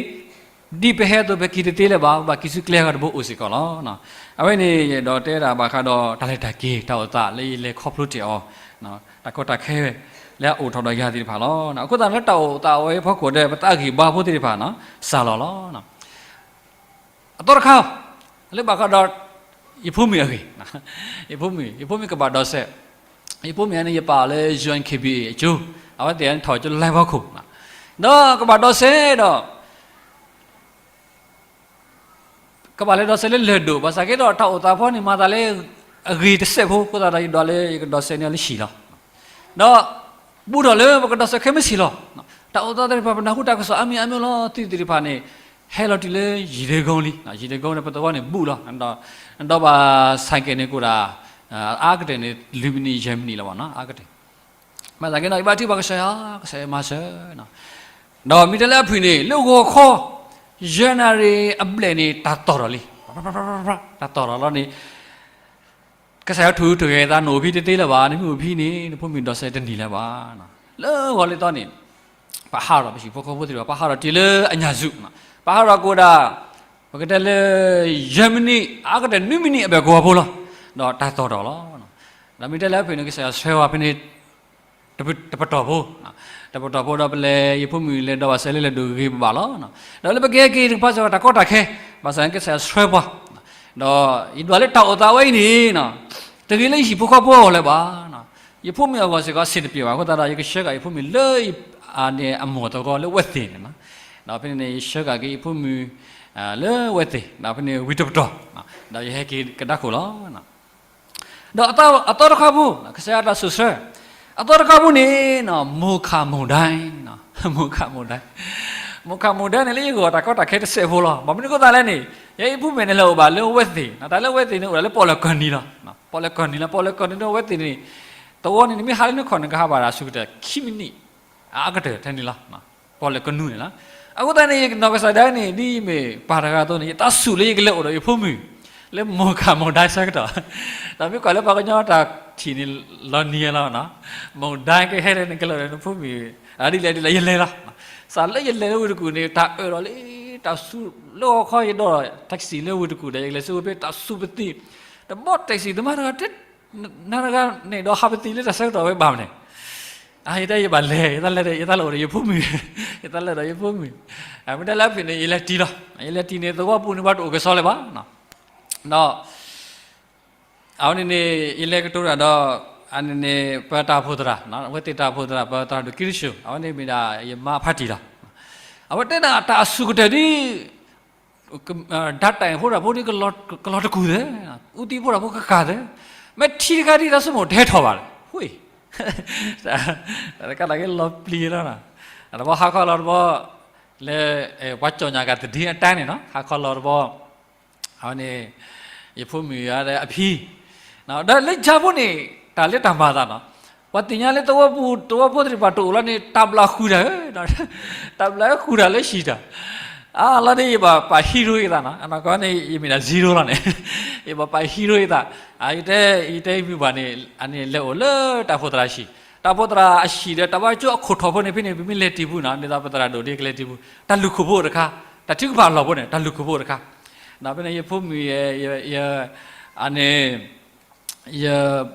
ဒ်ပဟဲအသိး ပက့ၤတသ့လၢၤဘၣ်, ဘၣ်က့ၤဆူကျဲအဂၤတဘိအိၣ်စ့ၢ်ကီးလီၤ. အဝဲန့ၣ် ယအဲၣ်ဒိးတဲဒၣ်ဘၣ်ဃးဒီး တၢ်လဲၤတၢ်က့ၤ တၢ်အိၣ်သးလၢယလဲၤခီဖျိတ့ၢ်အီၤ, တၢ်ကီတၢ်ခဲ လၢအအိၣ်ထီၣ်ဒီးယၤသ့ၣ်တဖၣ်လီၤ. အဃိသတးလၢတၢ်အိၣ်သးအဝဲအဖီခိၣ်ဒီး ပသးဂံၢ်ဘါဖိသ့ၣ်တဖၣ် စှၤလီၤလီၤ. အသီတခါ လၢဘၣ်ဃးဒီး ယဖိမုၣ်အဂ့ၢ်, ယဖိမုၣ်, ယဖိမုၣ်ကဘၣ်ဒိးစဲး, ယဖိမုၣ်န့ၣ် ယပာ်အီၤလၢ ယူၣ်အၣ်ခ့ဘံၣ်အ့ၣ် အကၠိ, အဝဲသ့ၣ်န့ၣ်ထီၣ်ကၠိလၢဟီၣ်ခိၣ်, ဒီးကဘၣ်ဒိးစဲးဒီး ကဘၣ်လဲၤဒိးစဲးလၢလၢၢ်ဒိၣ်, ဘၣ်ဆၣ်က့ဒီးတၢ်အိၣ်သးဖီန့ၣ် မၤသးလၢအဂ့ၤတစဲးဖိအဃိသတးဒီး ယဒွးလၢယကဒိးစဲးန့ၢ်အီၤလၢဟံၣ်လီၤ. ဒီးဘူးထီၣ်လၢပကဒိးစဲးခဲမုၢ်ဆ့ၣ်လီၤ. တၢ်အိၣ်သးသ့ၣ်တဖၣ် ပနၢ်ဟူတၢ်ကစီၣ်အါမံၤအါမံၤလီၤ. သုးသ့ၣ်တဖၣ်န့ၣ် ဟဲလီၤတုၤလၢယံၤဒဲကိလံ, ယံၤဒဲကိန့ၣ် ပသဝီန့ၣ်ဘူးလီၤ. နဒိးဘၣ်ဆဲးကဲးန့ၣ် ကအိၣ်ဒၣ် အါကတၢၢ်န့ၣ် လွံၢ်မံးနံး ယဲၢ်မံးနံးလီၤဘၣ်နီၤ, အါကတၢၢ်. ဘၣ်ဆၣ်က့ဒီး ယဘၣ်ထုကဖၣ်ကစၢ်ယွၤ, ကစၢ်ယွၤမၤစၢၤ. ဒီးမ့ၢ်တဲလၢအဖုၣ်န့ၣ် လၢဂီၤခီ ယဲၢ်နၣ်ရံၣ်အဘျဲၣ်န့ၣ် တၢ်တီၢ်ထီၣ်လံ, တၢ်တီၢ်ထီၣ်လီၤန့ၣ် ကစၢ်ယွၤထုးထီၣ်က့ၤသး နအိၣ်ဖဲတသ့လၢၤဘၣ်, နမ့ၢ်အိၣ်ဖဲန့ၣ် နဖိမုၣ်ဒိးစဲးတန့ၢ်လၢၤဘၣ်. လၢဂီၤလၢသီန့ၣ် ပဟးထီၣ် ပဟံၣ်ဖိဃီဖိသ့ၣ်တဖၣ် ပဟးထီၣ်တုၤလၢအညၣ်စူၤ, ပဟးထီၣ်ကအိၣ်ဒၣ် ပကတဲလၢ ယဲၢ်မံးနံး အါကတၢၢ်နွံမံးနံးအဘျဲၣ်ကဝီၤဖိလီၤ. ဒီးတၢ်တီၢ်ထီၣ်လီၤ. ဒီးမ့ၢ်တဲလၢအဖုၣ်န့ၣ် ကစၢ်ယွၤဆှၢဝဲဖဲန့ၣ် တပတီၢ်ဖိ, တပတီၢ်ဖိဒီး ပလဲၤယဖိမုၣ်လဲၤဒိးဘၣ်စဲးလၢလၢၢ်ဒိၣ်ဂ့ၤဂ့ၤဘၣ်ဘၣ်လီၤ. ဒီးလၢပကဟဲက့ၤတကပၤစ့ၢ်ကီး တၢ်ကီတၢ်ခဲ, ဘၣ်ဆၣ်န့ၣ် ကစၢ်ယွၤဆှၢပှၤ. ဒီးယဒွးလၢတၢ်အိၣ်သးဝဲအံၤန့ၣ် တဂ့ၤလၢယဟံၣ်ဖိဃီဖိအဂီၢ်လၢၤဘၣ်. ယဖိမုၣ်အဂီၢ်စ့ၢ်ကီး အဆင်တပြေဘၣ်အဃိသတးဒီး ယကဆှၢဃာ်ယဖိမုၣ်လၢ အန့ၣ်အမိၢ်သဝီလၢဝဲသ့ၣ်န့ၣ်လီၤ. ဒီးဖဲန့ၣ်န့ၣ် ယဆှၢဃာ်က့ၤယဖိမုၣ် လၢဝဲသ့ၣ်, ဒီးဖဲန့ၣ်ဝံၤတပတီၢ်, ဒီးယဟဲက့ၤကဒါခိၣ်လီၤ. ဒီးအသီတခါဖိ, ကစၢ်ယွၤတၢ်ဆိၣ်ဆၢ, အသီတခါဖိန့ၣ် မိၢ်ခးမိၢ်ဒါ, မိၢ်ခးမိၢ်ဒါ, မိၢ်ခးမိၢ်ဒါန့ၣ် လၢယဂီၢ်တၢ်ကီတၢ်ခဲတစဲးဖိလီၤ. ဘၣ်မနုၤအဃိသတးလဲၣ်န့ၣ် ယဲယဖိမုၣ်န့ၣ် လဲၤအိၣ်ဘၣ်လၢဝဲသ့ၣ်, တၢ်လၢဝဲသ့ၣ်န့ၣ် အိၣ်ဒၣ်လၢပီၣ်လဲၣ်ကီၢ်နံၤလီၤ. ပီၣ်လဲၣ်ကီၢ်နံၤလီၤ, ပီၣ်လဲၣ်ကီၢ်နံၤန့ၣ် ဝဲသ့ၣ်န့ၣ် သဝီန့ၣ် နမ့ၢ်ဟးလၢနခီၣ်နကဟးဘၣ်တၢ်အဆိကတၢၢ် ခံမံးနံး အကတၢၢ်ထဲန့ၣ်လီၤ. ပီၣ်လဲၣ်ကီၢ်နံၤန့ၣ်လီၤ. အဃိသတးန့ၣ် ယနီၢ်ကစၢ်ဒၣ်န့ၣ် ဒ်ယမ့ၢ်ပၢ်တဂၤအသိးန့ၣ် ယသးဆူၣ်လၢယကလဲၤအိၣ်ဒီးယဖိမုၣ် လၢမိၢ်ခးမိၢ်ဒါဆၢကတီၢ်, ဒီးမ့ၢ်ကွၢ်လၢပှၤကညီတၢ်ထံၣ်န့ၣ် လီၤနံၤလီၤ. မိၢ်ဒါကဟဲလၢနကလဲၤဒီးနဖိမုၣ်, ဒ်လဲၣ်ဒ်လဲၣ် ယလဲၤလီၤ. စးလၢယလဲၤလၢဝ့ၢ်တကူၣ်န့ၣ် တၢ်အၢၣ်လီၤလံ, တၢ်ဆူၣ်လၢဟီၣ်ခီ ယဒိး taxi လၢဝ့ၢ်တကူၣ်ဒီး ယကလဲၤဆူဝ့ၢ်ဖဲ တၢ်ဆူၣ်ပသံး, တဘီ taxi သမားတဂၤ နၤတဂၤန့ၣ်ဒီး ဟးပသံးလၢတၢ်ဆၢကတီၢ်ဝဲဘၣ်မးန့ၣ်, ယတဲယဘၣ်လဲၤ, ယသးလဲၤဒီး ယသးလဲၤအိၣ်ဒီးယဖိမုၣ်, ယသးလဲၤဒီးယဖိမုၣ်, မ့ၢ်တဲလၢအဖုၣ်န့ၣ် ယလဲၤတံၢ်လီၤ. ယလဲၤတံၢ်န့ၣ် သဝီပူၤန့ၣ် ပှၤတအိၣ်ကစီလၢၤဘၣ်, ဒီး အဝဲန့ၣ်န့ၣ် ယလဲၤကတိၤတၢ်ဒီး အန့ၣ်န့ၣ် ပတၢ်အိၣ်ဖှိၣ်သရၣ်, အဝဲသ့ၣ်တၢ်အိၣ်ဖှိၣ်သရၣ် ပသရၣ်ဒိၣ်ကံရၡိၣ်, အဝဲန့ၣ်မ့ၢ်ဒၣ်ယမါဖးတံၢ်လီၤ. အဝဲတဲဒၣ်တၢ်အဆူၣ်ကတၢၢ်ဒ် ဓာတ်တိုင်ဖိတၢ်ဖိဒ် ကလီၤတကူၣ်သ့, ဦးသီးဖိတၢ်ဖိကကၢ်သ့, မ့ၢ်ထံတခါဒ်တၢ်ဆိကမိၣ်တဟဲထီၣ်ဘၣ်, တၢ်တခါတၢ်က့ၤလီၤပျံၤလီၤ. တဘျီဟါခီလီၤတဘျီ လၢ ပှၤကၠီၣ်ညါကသဒံအတၢ်န့ၣ်နီၤ ဟါခီလီၤတဘျီ အဝဲန့ၣ် ယဖိမုၣ်အဖံ, ဒီးလၢယၤဖိန့ၣ် တၢ်လၢတၢ်မၤသးနီၤ ပှၤသ့ၣ်ညါလၢသဝီပူၤ သဝီဖိသ့ၣ်တဖၣ်တအိၣ်လီၤန့ၣ် တၢ်ဘျးဃုာ်တၢ်ဧၢ, တၢ်ဘျးဃုာ်တၢ်လၢဟံၣ်တၢ်, အလီၤန့ၣ် ယဘၣ်ပာ် hero ယသးနီၤ အနီၢ်ကီၢ်န့ၣ် ယမ့ၢ်ဒၣ် zero လီၤန့ၣ်, ယဘၣ်ပာ် hero ယသး, ယတဲ ယတဲယမုၢ်ပှၢ်န့ၣ် အန့ၣ်လဲၤအိၣ်လၢတၢ်အိၣ်ဖှိၣ်သရၣ်ဟံၣ်, တၢ်အိၣ်ဖှိၣ်သရၣ်အဟံၣ်ဒီး တၢ်ဘါကၠိအခိၣ်ထီၣ်ဖိန့ၣ် ဖဲန့ၣ် ပမ့ၢ်လဲၤတံၢ်ပူၤနီၤ ဒ်သိးပသရၣ်ဒိၣ်ဒ်ကလဲၤတံၢ်ပူၤ တၢ်လုၢ်ခိၣ်ဖိတခါ, တၢ်ထုကဖၣ်အလီၢ်ဖိန့ၣ် တၢ်လုၢ်ခိၣ်ဖိတခါ, ဒီးဖဲန့ၣ် ယဖိမုၣ် အန့ၣ် ယ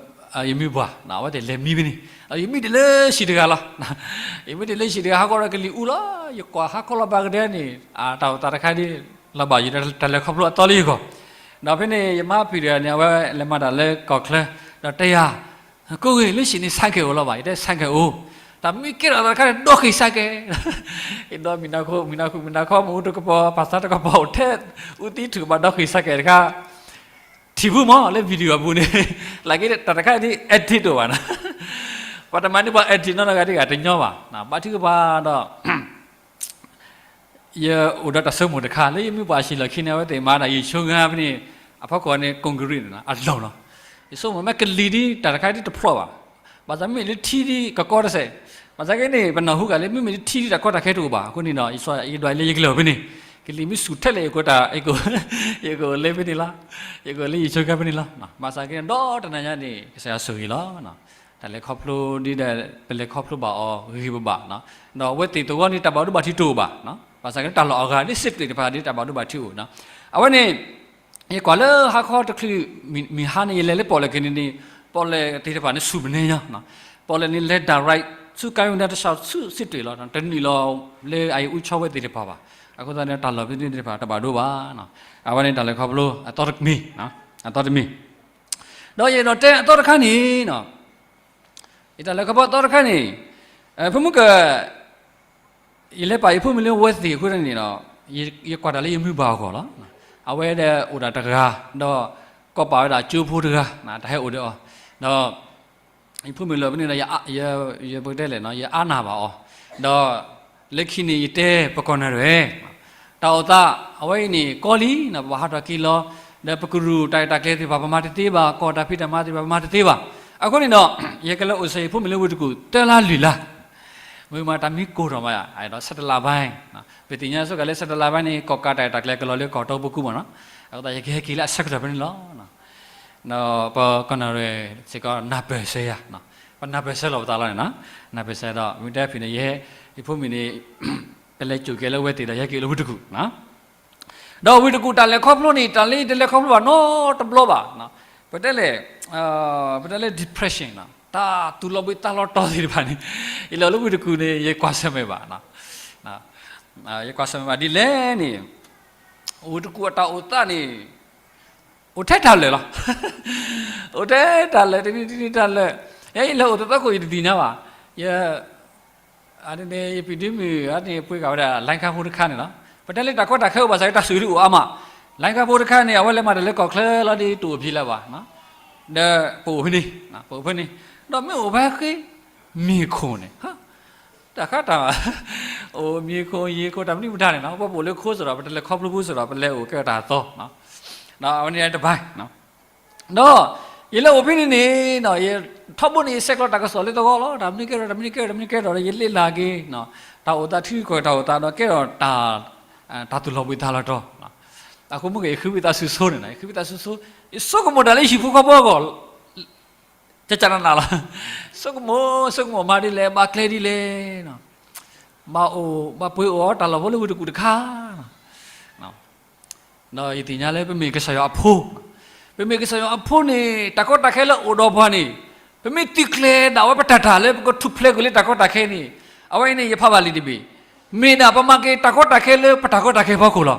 ယမုၢ်ပှၢ် အဝဲသ့ၣ်လဲၤမံဖဲန့ၣ်, ယမံတ့ၢ်လၢဟံၣ်တဂၤလီၤ. ယမံတ့ၢ်လၢဟံၣ်တဂၤ ဟါခီဒီးကလံၤအူလီၤ, ယကွၢ်ဟါခီလီၤဘၣ်ကဒဲန့ၣ် တၢ်အိၣ်သးတခါဒ် လီၤဘၣ်ယတၢ်လဲၤခီဖျိအသီလၢယဂီၢ်, ဒီးဖဲန့ၣ် ယမါဖံးတဂၤန့ၣ် အဝဲလဲၤမၤတၢ်လၢကီၢ်ချၢ, ဒီးတဲယၤ ကိးဂ့ၤ လၢဟံၣ်န့ၣ် ဆိုင်ကယ် အိၣ်လီၤဘၣ်, ယတဲ ဆိုင်ကယ် အိၣ်, တၢ်မ့ၢ်ကဲထီၣ်သးတခါန့ၣ် ဒီဃံၢ် ဆိုင်ကယ်, ယဒီမုၢ်နၤခိၣ် မုၢ်နၤခိၣ် မုၢ်နၤခီ မ့ၣ်အူတကပီၤ ပာ်သးတကပီၤအိၣ်ထဲ အူသံထုးဘၣ်ဒီဃံၢ် ဆိုင်ကယ် တခါ ထံၣ်ဖုမးလၢ video အပူၤန့ၣ်, လၢက့တၢ်တခါဒ် edit တအိၣ်ဘၣ်နီၤ, ပှၤတမၤန့ၢ်ပှၤ edit နီတဂၤဒ်ဂၤတညီဘၣ်, ဘၣ်ထုကဖၣ်ဒီး ယအိၣ်ဒီးတၢ်ဆိကမိၣ်တခါ လၢယမုၢ်ပှၢ်အဟံၣ်လီၢ်ခံန့ၣ် အဝဲသ့ၣ်မၤဒၣ်ယံၤဆိခါဖဲန့ၣ်, အဖီခိၣ်န့ၣ် ကွန်ကရံၣ်န့ၣ် အလီၢ်လီၤ, ယဆိကမိၣ်မ့ၢ်ကလံၤဒ်တၢ်တခါဒ်တဖျီၣ်ဘၣ်, ဘၣ်ဆၣ်မ့မ့ၢ်လၢထံဒ်ကကီတစဲး, ဘၣ်ဆၣ်က့န့ၣ် ပနၢ်ဟူဂၤလၢ မ့မ့ၢ်လၢထံဒ်တၢ်ကီတၢ်ခဲတအိၣ်ဘၣ်, အဃိန့ၣ်ဒီး ယဒွးလၢယကလဲၤအိၣ်ဖဲန့ၣ်, ကလံၤမ့ၢ်ဆူၣ်ထဲလဲၣ် ယကအိၣ်တၢ် ယကအိၣ်လၢဖဲန့ၣ်လီၤ, ယကအိၣ်လၢယံၤဆိခါဖဲန့ၣ်လီၤ, ဘၣ်ဆၣ်က့ဒီးတနၤညါန့ၣ် ကစၢ်ယွၤဆိၣ်ဂ့ၤလီၤ တၢ်လဲၤခီဖျိဒ်ဒီး ပလဲၤခီဖျိဘၣ်အီၤဂ့ၤဂ့ၤဘၣ်ဘၣ်, ဒီးအဝဲသ့ၣ်သဝီန့ၣ် တၢ်ဘၣ်ဒိဘၣ်ထံးတအိၣ်ဘၣ်, ဘၣ်ဆၣ်က့တၢ်လီၢ်အဂၤဒ်စ့းတြံးတဖၣ်ဒ်တၢ်ဘၣ်ဒိဘၣ်ထံးအိၣ်, အဝဲန့ၣ် ယကွၢ်လၢဟါခီတချုး မုၢ်ဟါန့ၣ် ယလဲၤလၢပီၣ်လဲၣ်က့န့ၣ်န့ၣ်, ပီၣ်လဲၣ်သ့ၣ်တဖၣ်န့ၣ်ဆူၣ်မနုၤညါ, ပီၣ်လဲၣ်န့ၣ်လဲၤ direct ဆူကါယံၤဒၣ်တဆှီဆူစ့းတြံးလီၤ, တနုာ်လီၤလၢအအူဆီဝဲသ့ၣ်တဖၣ်ဘၣ်, အဃိသတးန့ၣ် တၢ်လီၢ်ဖဲသ့ၣ်တဖၣ်တဘၣ်ဒိဘၣ်, အဝဲန့ၣ်တၢ်လဲၤခီဖျိအသီတမံၤ အသီတမံၤ, ဒီးယအဲၣ်ဒိးတဲအသီတခါန့ၣ်, ယတၢ်လဲၤခီဖျိအသီတခါန့ၣ်, ဖိမုၣ်က ယလဲၤပာ်ယဖိမုၣ်လၢဝဲသ့ၣ်အဃိန့ၣ်ဒီး, ယကွၢ်တၢ်လၢယမုၢ်ဘၣ်အဂီၢ်လီၤ. အဝဲဒီးအိၣ်ဒၣ်တဂၤ, ဒီးကိးပာ်ဝဲဒၣ်ကၠိဖိတဂၤ, တၢ်ဟဲအိၣ်ဒီးအီၤ, ဒီး ယဖိမုၣ်လၢပန့ၣ်ဒီး ယပကတဲလဲၣ်, ယအါနၢ်ဘၣ်အီၤ, ဒီးလၢခံန့ၣ်ယတဲပကီၢ်နၢ်ရဲၣ်, တၢ်အိၣ်သးအဝဲအံၤန့ၣ်ကီလံ, ပဘၣ်ဟးထီၣ်က့ၤလီၤ, ဒီးပကရူၢ်တၢ်ရဲၣ်တၢ်ကျဲၤသ့ၣ်တဖၣ် ပမၤတသ့ဘၣ်, ကီၢ်တၢ်ဖံးတၢ်မၤသ့ၣ်တဖၣ် ပမၤတသ့ဘၣ်. အဃိန့ၣ်ဒီး ယကလဲၤအိၣ်ဆိးယဖိမုၣ်လၢဝ့ၢ်တကူၣ် သၢလါလွံၢ်လါ, မ့ၢ်မးတၢ်မံကိၢ်ထီၣ်မး, ဒီးဆဲးတလးဘၣ်, ပသ့ၣ်ညါဆိကမိၣ်လၢဆဲးတလးဘၣ်န့ၣ် ကီၢ်ကးတၢ်ရဲၣ်တၢ်ကျဲၤကလီၤလၢကီၢ်တီပူၤကူမးနီၤ, အဃိသတးယကဟဲက့ၤလၢအဆၢကတီၢ်ဖဲန့ၣ်လီၤ. ဒီးပကီၢ်နၢ်ရဲၣ်စ့ၢ်ကီးနၢ်ပၢၢ်ဆၢယၤ, ပနၢ်ပၢၢ်ဆၢလီၤပသးလီၤန့ၣ်, နၢ်ပၢၢ်ဆၢဒီး မ့ၢ်တဲဖဲန့ၣ် ယဟဲ, ယဖိမုၣ်န့ၣ် ပလဲၤစိာ်က့ၤလၢဝဲသ့ၣ်ဒီး ယဟဲက့ၤလၢဝ့ၢ်တကူၣ်, ဒီးဝ့ၢ်တကူၣ်တၢ်လဲၤခီဖျိန့ၣ် တၢ်လၢယတလဲၤခီဖျိဘၣ်နီတဘျီဘၣ်, ပတဲလဲၣ်, ပတဲလၢ depression တၢ်သူၣ်လီၤဘှံးသးလီၤတီၤသ့ၣ်တဖၣ်န့ၣ်, ယလဲၤလၢဝ့ၢ်တကူၣ်န့ၣ် ယကွၢ်ဆၢၣ်မဲာ်ဘၣ်, ယကွၢ်ဆၢၣ်မဲာ်ဘၣ်ဒ်လဲၣ်န့ၣ်, ဝ့ၢ်တကူၣ်အတၢ်အိၣ်သးန့ၣ် အိၣ်ထဲတၢ်လၢာ်လီၤ. အိၣ်ထဲတၢ်လၢာ် တနံၤတနံၤတၢ်လၢာ်, ယလဲၤအိၣ်တသီခိၣ်ယတသ့ၣ်ညါဘၣ်, ယ အန့ၣ် ယပံၤဒုမုၣ်အန့ၣ် ပှ့ၤဂၤဝဲဒၣ် လိုင်းခါဖိတခါန့ၣ်လီၤ. ပတဲလၢတၢ်ကီတၢ်ခဲအိၣ်ဘၣ်ဆၣ် တၢ်ဆိၣ်ဂ့ၤဒုးအိၣ်အါမး, လိုင်းခါဖိတခါန့ၣ် အဝဲလဲၤမၤတၢ်လၢကီၢ်ချၢလီၤဒီး တအိၣ်ဖဲလဲၣ်ဘၣ်, ဒီးပအိၣ်ဖဲန့ၣ်, ပအိၣ်ဖဲန့ၣ်, ဒီးမ့ၢ်အိၣ်ဖဲဃ့ မ့ၢ်ခိၣ်န့ၣ် တၢ်ခါတၢ်, အိၣ်မ့ၢ်ခိၣ်ယ့ၢ်ခိၣ် တၢ်မနုၤမတၤန့ၣ်နီၤ, ပအိၣ်လၢခိစ့ၢ်ဒီး ပတလဲၤခီဖျိဖိစ့ၢ်ဒီး ပလဲၤအိၣ်ကဲထီၣ်တၢ်သီ, ဒီးအဝဲန့ၣ်တဘၣ်, ဒီးယလဲၤအိၣ်ဖဲန့ၣ်န့ၣ်, ထီဘိန့ၣ် ယဆဲးကျိးတၢ်ကစီၣ်လၢသဝီလီၤ, တၢ်မနုၤကဲထီၣ် တၢ်မနုၤကဲထီၣ် တၢ်မနုၤကဲထီၣ် ဒီးယလ့လၢ်က့ၤ, တၢ်အိၣ်သး ထံကီၢ်တၢ်အိၣ်သးဒီးကဲထီၣ်တၢ်, တၢ်သူၣ်လီၤဘှံးသးလီၤတီၤ, အဃိမ့ၢ်ဂ့ၤ ယဃုဝံသးစူၤဆိန့ၣ်, ယဃုဝံသးစူၤဆိ, ယဆိကမိၣ်တၢ်လၢယဟံၣ်ဖိဃီဖိအဂီၢ် ကကနနလီၤ, ဆိကမိၣ် ဆိကမိၣ်မၤဒ်လဲၣ် ဘၣ်ကျဲဒ်လဲၣ်, ဘၣ်အိၣ် ဘၣ်ပှ့ၤအိၣ်တၢ်လီၢ်ဖိလၢဝ့ၢ်တကူၣ်တခါ ဒီးယသ့ၣ်ညါလၢပမ့ၢ်ကစၢ်ယွၤအဖိ, ပမ့ၢ်ကစၢ်ယွၤအဖိန့ၣ် တၢ်ကီတၢ်ခဲလၢအိၣ်ဒီးပှၤန့ၣ်, ပမ့ၢ်သုးကျဲၤဒၣ်ဝဲပတၢ်တၢ်လၢပကထူၣ်ဖျဲးကွံာ်လၢတၢ်ကီတၢ်ခဲန့ၣ်, အဝဲအံၤန့ၣ် ယဖးဘၣ်လံာ်တဘ့ၣ်, မ့ၢ်ဒၣ်ပမၤက့ၤတၢ်ကီတၢ်ခဲလၢပတၢ်ကီတၢ်ခဲဖီခိၣ်လီ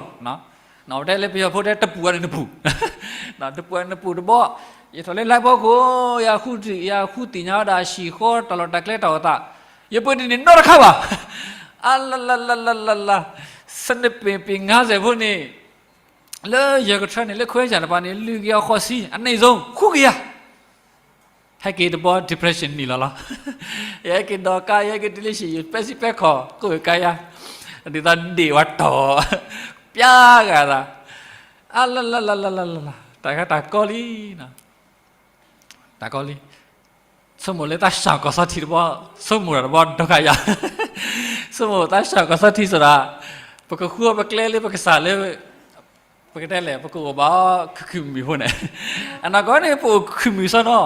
ၤ. တဲလၢပယီၤဖိတဲတပူၤအန့ၣ်တပူၤ, တပူၤအန့ၣ်တပူၤတဘျီ, ယထီၣ်လၢ live ဖီခိၣ်, ယဃုသ့ၣ်ညါဝဲဒၣ်ဟံၣ်ဃီတၢ်လီၢ်တၢ်ကျဲတၢ်အိၣ်သး, ယပှ့ၤတန့ၢ်နီတခါဘၣ်, အလလလလလလ, စနပ့ၤပ့ၤငါးစဲးဖိန့ၣ်, လၢယကထၢန့ၣ် လၢခွဲးယၢ်တပၤန့ၣ် လုၢ်က့ၤအီၤဃိးဆံ အနိမ့်ဆုံး ဃုကယၤ, ဟဲက့ၤတဘျီ depression န့ၣ်လီၤလီၤ, ယဟဲက့ၤဒီးကါ ယဟဲက့ၤတုၤလၢဟံၣ် ယပဲစံးပဲခီၣ် ကိးကါယါ, ဒ်သိးဒ့ၣ်ဝဲတီၢ်, ပျါဂၤသး, အလလလလလ, တၢ်ခါတၢ်ကီလံ တၢ်ကီလံ, ဆိကမိၣ်လၢသးစၢ်ကီၢ်စီထံတဘျီ, ဆိကမိၣ်တၢ်တဘျီဒီခါယၤ, ဆိကမိၣ်သးစၢ်ကီၢ်စီထံစ့ၢ်ဒီး, ပကဃုအီၤပကျဲလၢပကစၢ်လၢ, ပကတဲလဲၣ် ပကအိၣ်ဘၣ်ခုၣ်ခုၣ်မုာ်မုာ်ဖိန့ၣ်, အနီၢ်ကီၢ်န့ၣ် ပအိၣ်ခုၣ်မုာ်စီနီၤ,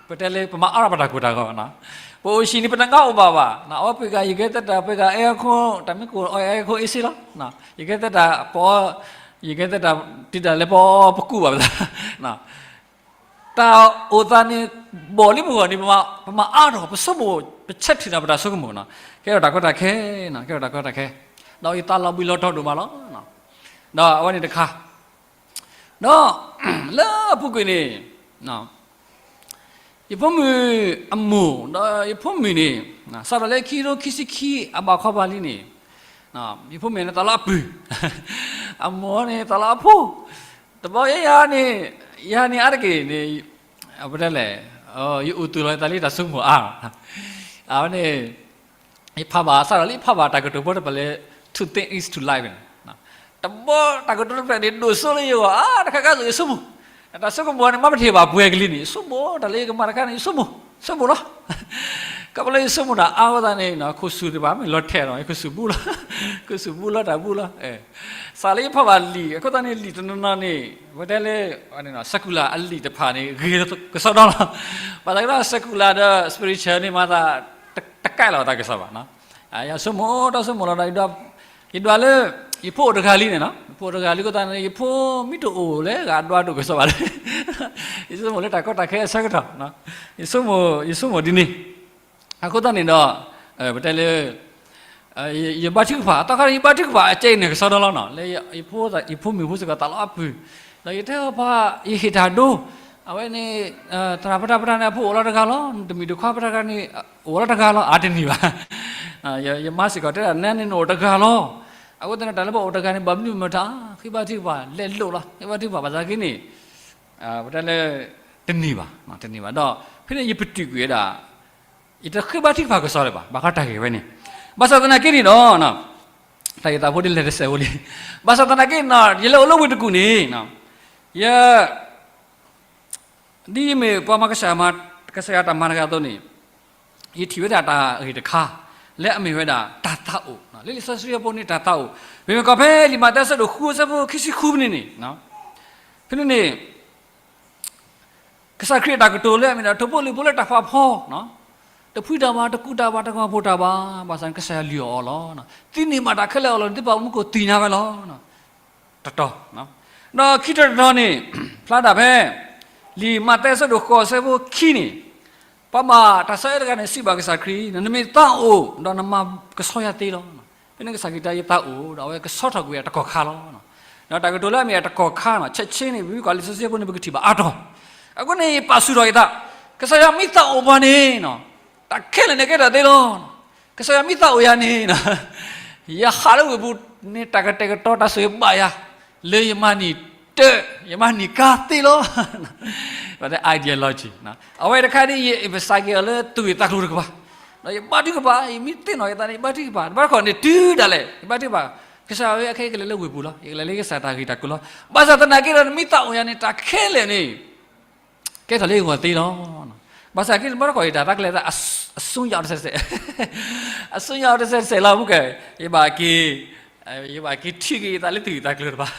ပတဲလၢပမၤအါထီၣ်ပတၢ်ကိၢ်တၢ်ဂီၤ, ပအိၣ်ဟံၣ်န့ၣ် ပတငါအိၣ်ဘၣ်ဘၣ်, အီပှ့ၤဂၤ ယကဲသတး ပှ့ၤဂၤ အဲၣ်အခိၣ် တၢ်မ့ၢ်ကိၢ်အီ အဲၣ်အခိၣ်အ့ၣ်စ့လီၤ, ယကဲသတး ပအီ, ယကဲသတး တုၤဒၣ်လဲာ်ပအီ ပကူးဘၣ်ပသး တၢ်အိၣ်သးန့ၣ် ဘီၣ်လံပဂီၢ်န့ၣ် ပမၤအါထီၣ် ပဆိကမိၣ် ပဆဲးထုးနၤပတၢ်ဆိကမိၣ်နီၤ, ကဲထီၣ်တၢ်ကီတၢ်ခဲ, ကဲထီၣ်တၢ်ကီတၢ်ခဲ, ဒီးယသးလီၤဘှံးလီၤတီၤဒိၣ်မးလီၤ, ဒီးအဝဲန့ၣ်တခါ, ဒီး လၢအပူၤကွံာ်န့ၣ် ယဖိမုၣ်အမိၢ် ဒီးယဖိမုၣ်န့ၣ် စးထီၣ်လၢခံကထိခံဆံခံအဘၣ်ခီဘၣ်လံန့ၣ်, ယဖိမုၣ်န့ၣ်သးလီအပုၢ်, အမိၢ်န့ၣ်သးလီအဖိ, တဘျီယဲယၤန့ၣ်, ယၤန့ၣ်အါတက့ၢ်န့ၣ်, ပတဲလဲၣ်, ယအိၣ်သူၣ်လီၤယသးလၢတၢ်ဆိကမိၣ်အါ, အဝဲန့ၣ် ယဖးဘၣ် စးထီၣ်လၢယဖးဘၣ်တၢ်ကတိၤဖိတဖၣ်လၢ to think is to life န့ၣ်, တဘျီတၢ်ကတိၤတဖျၢၣ်န့ၣ် ဒိၣ်စိလၢယဂီၢ် အါတခါခါသိးယဆိကမိၣ်, တၢ်ဆိကမိၣ်န့ၣ် မ့ၢ်ပထံၣ်ဘၣ်ပှဲၤကလံၤန့ၣ် ယဆိကမိၣ် တၢ်လၢယကမၤတခါန့ၣ် ယဆိကမိၣ်, ဆိကမိၣ်လီၤ, ခီဖျိလၢယဆိကမိၣ်တၢ်အါအဃိသတးန့ၣ် ခိၣ်ဆူၣ်သ့ၣ်တဖၣ်မ့ၢ်လီၤထဲးဒီး ယခိၣ်ဆူၣ်ဘူလီၤ, ခိၣ်ဆူၣ်ဘူလီၤတၢ်ဘူလီၤ, စးလၢယဖးဘၣ်လံာ် အဃိသတးန့ၣ် လံာ်တနီၤနီၤန့ၣ် ပတဲလၢ secular အလံာ်တဖၣ်န့ၣ် ဂ့ၤကစီဒီလီၤ, ဘၣ်ဆၣ်ကဒီး secular ဒီး spiritual န့ၣ် မၤသး တကဲလီၤတၢ်ကစီၣ်ဘၣ်, ယဆိကမိၣ် တၢ်ဆိကမိၣ်လီၤဒီး ယဒွးလၢ ယဖိအိၣ်တဂၤလံန့ၣ်နီၤ, ယဖိအိၣ်တဂၤလံအဃိသတးန့ၣ် ယဖိမ့ၢ်တအိၣ်လၢဂၤဒွးဒိၣ်ကစီၣ်ဘၣ်လၢ ယဆိကမိၣ်လၢတၢ်ကီတၢ်ခဲအဆၢကတီၢ်, ယဆိကမိၣ် ယဆိကမိၣ်ဒ်န့ၣ်, အဃိသတးန့ၣ်ဒီး ပတဲလၢ ယဘါထုကဖၣ် အသီခါန့ၣ် ယဘါထုကဖၣ်အကဲအံၤန့ၣ် ကစီဒီလီၤနီၤ, လၢယဖိမုၣ်ဖိစ့ၢ်ကီးသးလီအပုၢ်, ဒီးယတဲအီၤပှၤ, ယဟ့ၣ်တၢ်ဒိ, အဝဲန့ၣ်, သရၣ်ပတၢ်ပတၢ်န့ၣ် အဖိအိၣ်လီၤတဂၤလီၤ, တမံၤတခွါပတၢ်ဂၤန့ၣ်, အိၣ်လီၤတဂၤလီၤ, အါတန့ၢ်ဘၣ်. ယမါစ့ၢ်ကီးတဲဒၣ် နဲန့ၣ်နအိၣ်တဂၤလီၤ. အဃိသတးန့ၣ် တၢ်လၢပအိၣ်တဂၤန့ၣ် ဘၣ်မနုၤမတၤ, ဃ့ဘါထုကဖၣ်, လဲၤလိာ်လီၤ, ဃ့ဘါထုကဖၣ်, ဘၣ်ဆၣ်က့န့ၣ်, ပတဲလၢ, တန့ၢ်ဘၣ်, တန့ၢ်ဘၣ်. ဒီးဖဲန့ၣ် ယပတုာ်ကွံာ်ဝဲဒၣ်, ယတဃ့ဘါထုကဖၣ်ကစီဒီးဘၣ်, ဘၣ်ဃးတၢ်ဂ့ၢ်ဝဲန့ၣ်, ဘၣ်ဆၣ်သနာ်က့န့ၣ်ဒီး, တၢ်ဂ့ၢ်သးဖိဒ်လဲၣ်တစဲးဖိလံ, ဘၣ်ဆၣ်သနာ်က့န့ၣ် ယလဲၤအိၣ်လၢဝ့ၢ်တကူၣ်န့ၣ်, ယ ဒ်ယမ့ၢ်ပှၤမၤကစၢ်ယွၤတၢ်မၤတဂၤအသိးန့ၣ်, ယထံၣ်ဝဲဒၣ်တၢ်ဂ့ၢ်တခါ, လၢအမ့ၢ်ဝဲဒၣ်တၢ်သးအိၣ်, လၢလံာ်စီဆှံအပူၤန့ၣ်တၢ်သးအိၣ်, မ့မ့ၢ်ကီးဖဲလံာ်မးသဲအဆၢဒိၣ်ဃုအဆၢဖိခံဆံဃုဖဲန့ၣ်န့ၣ်, ဖဲန့ၣ်န့ၣ် ကစၢ်ခရံာ်အတၢ်ကတိၤလၢအမ့ၢ်ဒၣ် ထိၣ်ဖိလံၣ်ဖိလၢတၢ်ဖးဖီ, တဖှံတၢ်ဘၣ်, တကူးတၢ်ဘၣ်, တဂီၤဖိတၢ်ဘၣ်, ဘၣ်ဆၣ်န့ၣ် ကစၢ်ယွၤလုၢ်အီၣ်အီၤလီၤ. သုန့ၢ်ဘၣ်တၢ်ခဲလၢာ်အလီၢ်န့ၣ် သုပၢ်မူခိၣ်သ့ၣ်ညါဝဲလီၤ. တတီၤ, ဒီးခံတီၤတတီၤန့ၣ်, ဖျါဒၣ်ဖဲ လံာ်မးသဲအဆၢဒိၣ်ဃိးအဆၢဖိခံန့ၣ်, ပှၤဘၣ်တၢ်ဆီၣ်အၢတဂၤန့ၣ် စံးဘၣ်ကစၢ်ခရံာ်, နမ့ၢ်သးအိၣ် ဒီးနမၤကဆှီယၤသ့လီၤ. ဖဲန့ၣ်ကစၢ်ခရံာ်တဲ ယသးအိၣ်, ဒီးအဝဲကဆီထီၣ်ကွံာ်အတကီၢ်ခါလီၤ. ဒီးတၢ်ကတိၤလၢအမ့ၢ်အတကီၢ်ခါန့ၣ် ဆဲးဆ့န့ၣ် ပမ့ၢ်ကွၢ်လံာ်စီဆှံဖိန့ၣ် ပကထံၣ်ဘၣ်အါတီၤ. အဃိန့ၣ် ယပာ်ဆူၣ်ထီၣ်ယသး, ကစၢ်ယွၤမ့ၢ်သးအိၣ်ပှၤန့ၣ်, တၢ်ခဲလၢာ်န့ၣ်ကဲထီၣ်သ့လီၤ. ကစၢ်ယွၤမ့ၢ်သးအိၣ်ယၤန့ၣ်, ယဟးလၢဝ့ၢ်ပူၤန့ၣ် တၢ်ကတဲာ်ကတီၤတၢ်ဆိၣ်ဂ့ၤဘၣ်ယၤ, လၢယမၤန့ၢ်တၢ်, ယမၤန့ၢ်ကါသ့လီၤ. ပတဲ ideology, အဝဲတခါဒ်ယ emphasize က့ၤအီၤလၢသူၣ်ဂ့ၢ်သးကျိၤတကပၤ, ဒီးယဘါထုကဖၣ်, ယမ့ၢ်သ့ၣ်နီၣ်ယသးန့ၣ် ယဘါထုကဖၣ်, တဘျီတခီၣ်န့ၣ် တုၤဒၣ်လဲာ် ယဘါထုကဖၣ်, ကစၢ်ယွၤဧၢ, အခဲအံၤယကလဲၤလၢဝ့ၢ်ပူၤလီၤ, ယကလဲၤလၢကစၢ်တၢ်ဂ့ၢ်တၢ်ကျိၤလီၤ. ဘၣ်ဆၣ်သနာ်က့ဒီး နမ့ၢ်သးအိၣ်ယၤန့ၣ် တၢ်ခဲလၢာ်န့ၣ် ကဲထီၣ်လၢယဂီၢ်သ့လီၤ. ဘၣ်ဆၣ်က့ တဘျီတခီၣ်အံၤ တၢ်သးကလဲၤသး အစူညါအီၤတစဲးစဲး, အစူညါအီၤတစဲးစဲးလီၤ, မုၢ်ကဲ, ယဘၣ်က့ၤ, ယဘၣ်က့ၤထံၣ်က့ၤယသးလၢသူၣ်ဂ့ၢ်သးကျိၤတကပၤ,